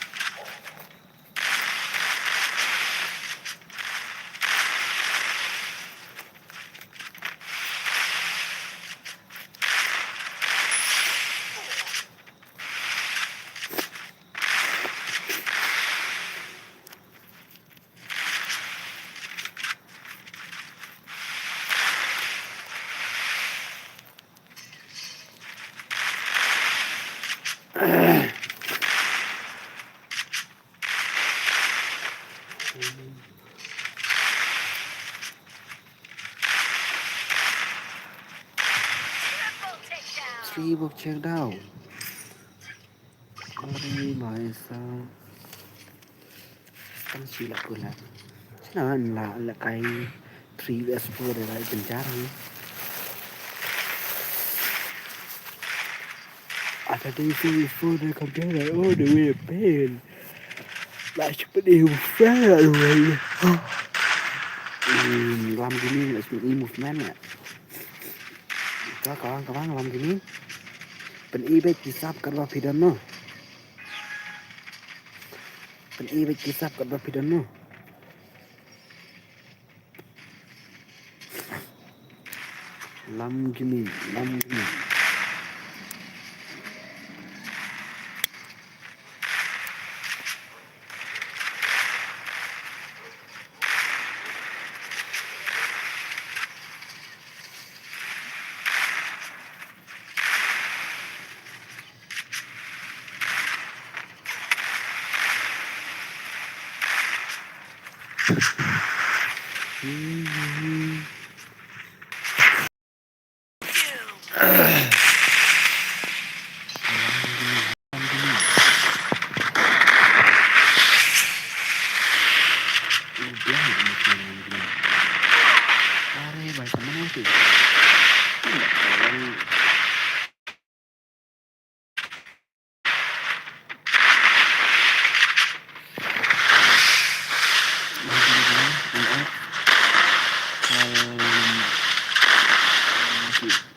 Three book check down. Ari mai sa. Tang sila pula. Sila la la kai three versus four de la genjar ni. Ada di three four de kampion de. Oh, the way pain. La cepet di ufel la way. Hmm, lam gini la cepet di movement ya. Ka ka ka lam gini. Pyn-i beit ki sap katba phi don noh. Pyn-i beit ki sap katba phi don noh. Lam gini, lam gini.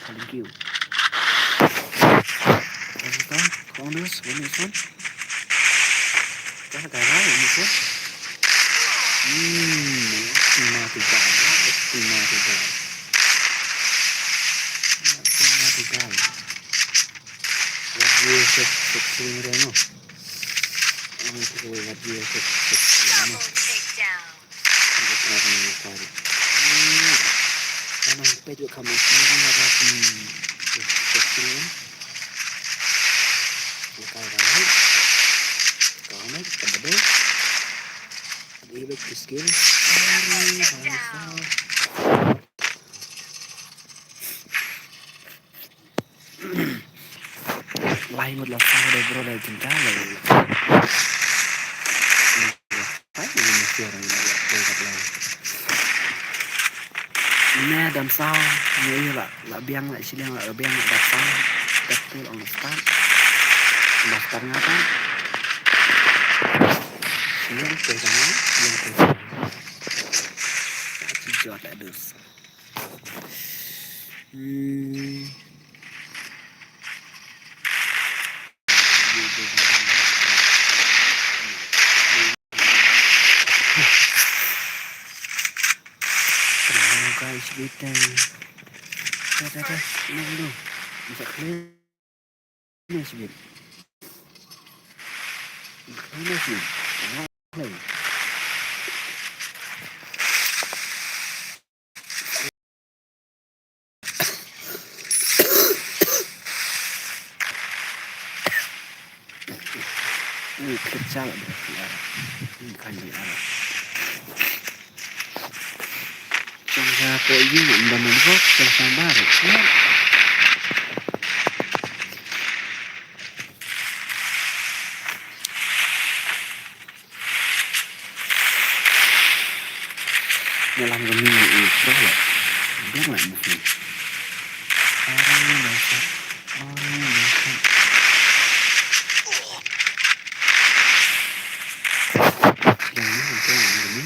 Thank you. Ito, Congress, one is one. Kaya kaya, one is one. Hmm, mati ka, mati ka. Mati ka. What do you say, sexy, no? Ano ko, what do you say, sexy, no? Double takedown. Ano ko, ano ko. Hmm. Ano, pwede ka mo, ano na ba, hmm, sexy, no? Ikaw, right? Ikaw, right? Kabado? Ibig ko skill. Ay, bangsa. Lai ngut la sa de bro, lai jingka lai. Ai, ini mesti orang ini ada, ada kat lai. Ini ada saw, ini la, la biang, la shiliang, la biang, la dap saw. Dap tu, ong start. Ong start ngata. Shiliang tu sama, shiliang tu sama. Aci jot la dus. Hmm. Ai, sibit, eh. Ta, ta, ta. Nang lu. Bisa clear. Ini sibit. Ini sibit. Clear. Ui, kecil dia. Ini kan dia. Cong sa ko yu, unda mun ko, cong sa baru. Ya. Dalam gemini ini, coba. Biar lah mesti. Aduh, dasar. Aduh, dasar. Yang ini, yang ini.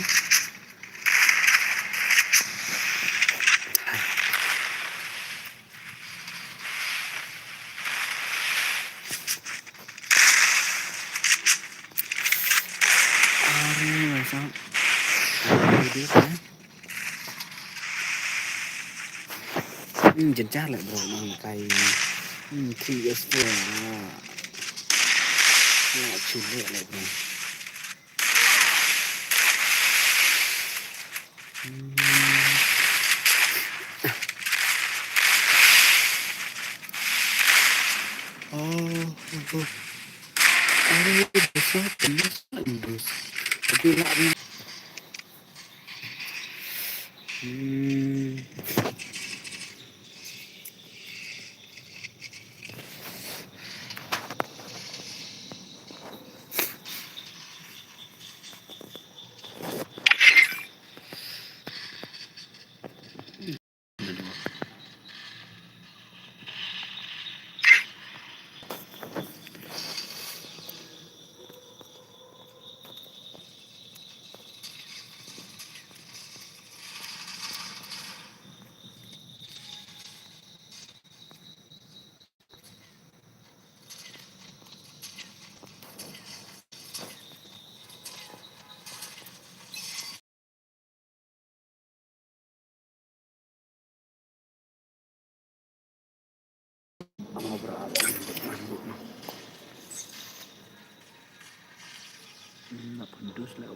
Are, wasa. Are, dia kan. Hmm, jencar lah, bro, nang kai. Hmm, three years tu lah. Nak culik lah, bro. Hmm. Oh, oh, oh. Aduh, besar, besar, besar. Tapi lah, hmm. Nak pendus lah.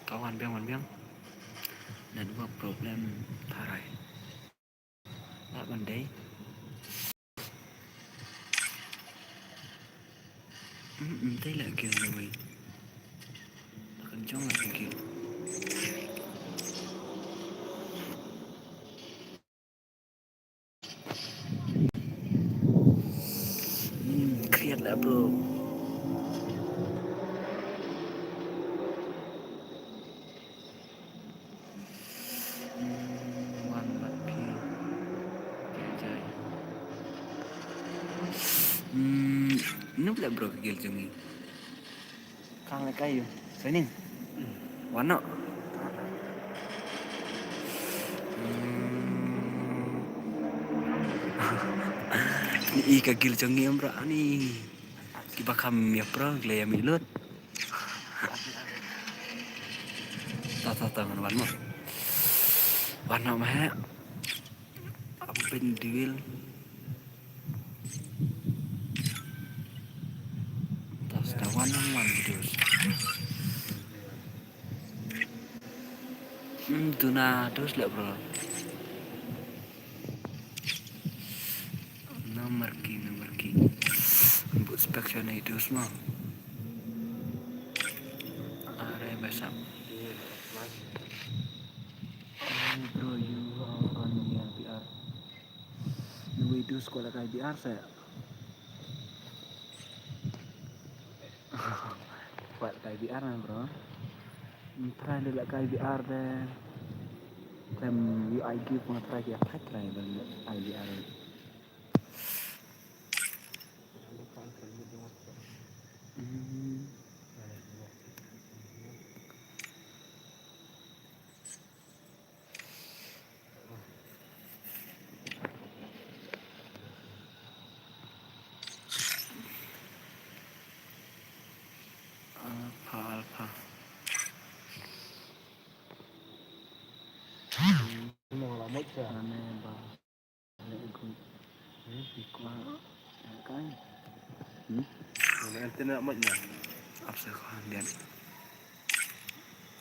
Kawan biang, wan biang. Network problem tharai. Lah ban dei. Hmm, hmm, dei lah gil na wei. Lah kan jong lah gil. Hmm, create lah, bro. Hmm, wan bad phi. Jai jai. Hmm, nub lah, bro, ka gil jong ngi. Kang le kai yu. Training. Wan noh. Hmm. Ni i ka gil jong ngi em bro ni. Kiba kham ïa pro, ki la ïa mih lut. Ta, ta, ta, ngan wan mo. Wan noh ma he. Am pyn duel. Ta, ta, wan, wan, wan, dus. Hmm, duna dus leh, bro. Number ki, number ki. But spek shane dus ma. Are besap. Oh, bro, you have on your B R. Nui dus ko la kai B R sa. Kwah kai B R na, bro. Try de la kai B R de. Klem U I G pun try ki attack try de la kai B R. Hmm. Alpha, alpha. Mane ba le gu. Hmm? Ikwa. Kai. Hmm? Mana antenna mat na. Apa sih kau ambil?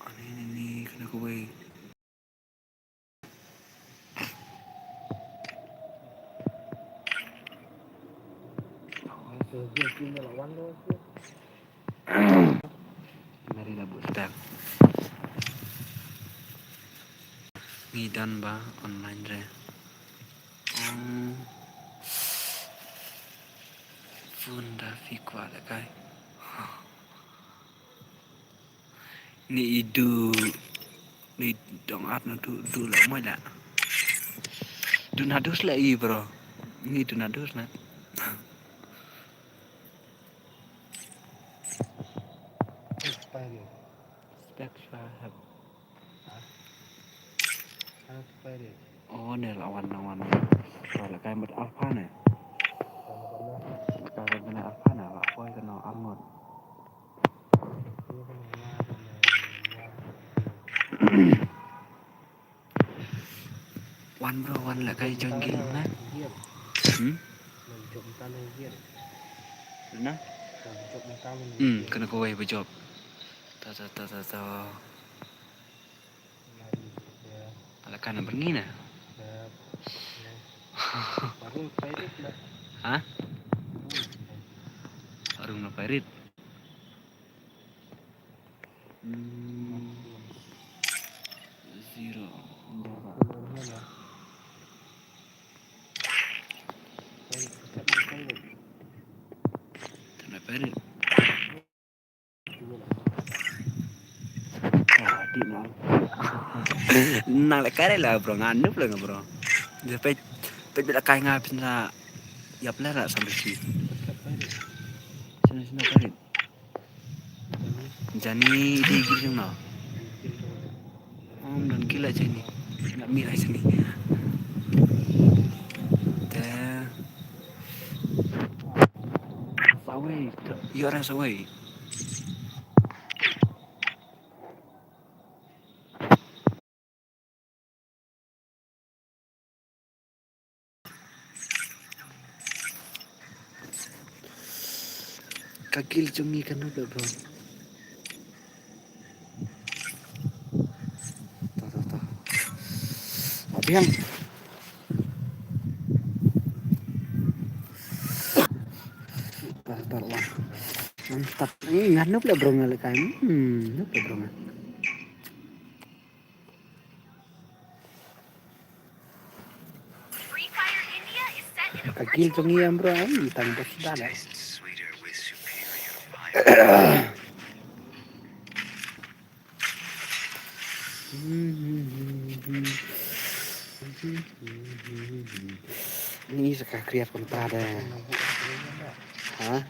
Ani ni ni kena kubai. Mari dah buat step. Ngi done ba online re. Hmm. Phone da phi kwah lehkai. Ni i du, ni dong at na du, du la moi la. Du na dus la i bro. Ni du na dus la. Spek sha heb. Oh, ne la wan, la wan. Ka la kai mat alpha ne. Ka la kai mat alpha ne, la poi ka no arngot. Wan bro, wan la kai join game na. Hmm? Na? Hmm, kena kawai ba job. Ta ta ta ta ta. Ala kana berngi na. Ha? Arung na pirate. Hmm. Zero. Tana pirate. Nang le kare la bro, nga nup la nga bro. Dia pet pet bila kai nga pin la. Yap la la sampai si. Sini sini kare. Jani di gil jong na. Om don gila jani. Nak mi ai jani. Te. Sawai. Yo ra sawai. Ka gil jong ngi ka nup bro. To to to. Abiang. Tar tar lah. Mantap. Ngi nga nup la bro nga le kai. Hmm, nup la bro nga. Ka gil jong ngi em bro, em tang bos da la. Ni sa ka kriat kontra da. Ha?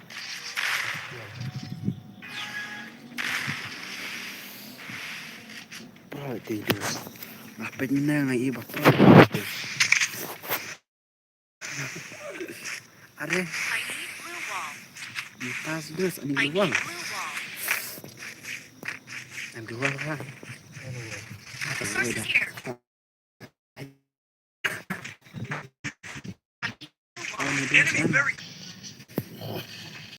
Pro te du. Nga peit mynne nga i ba pro te. Are. Pas dus ani luang. Ani luang ha. Enemy very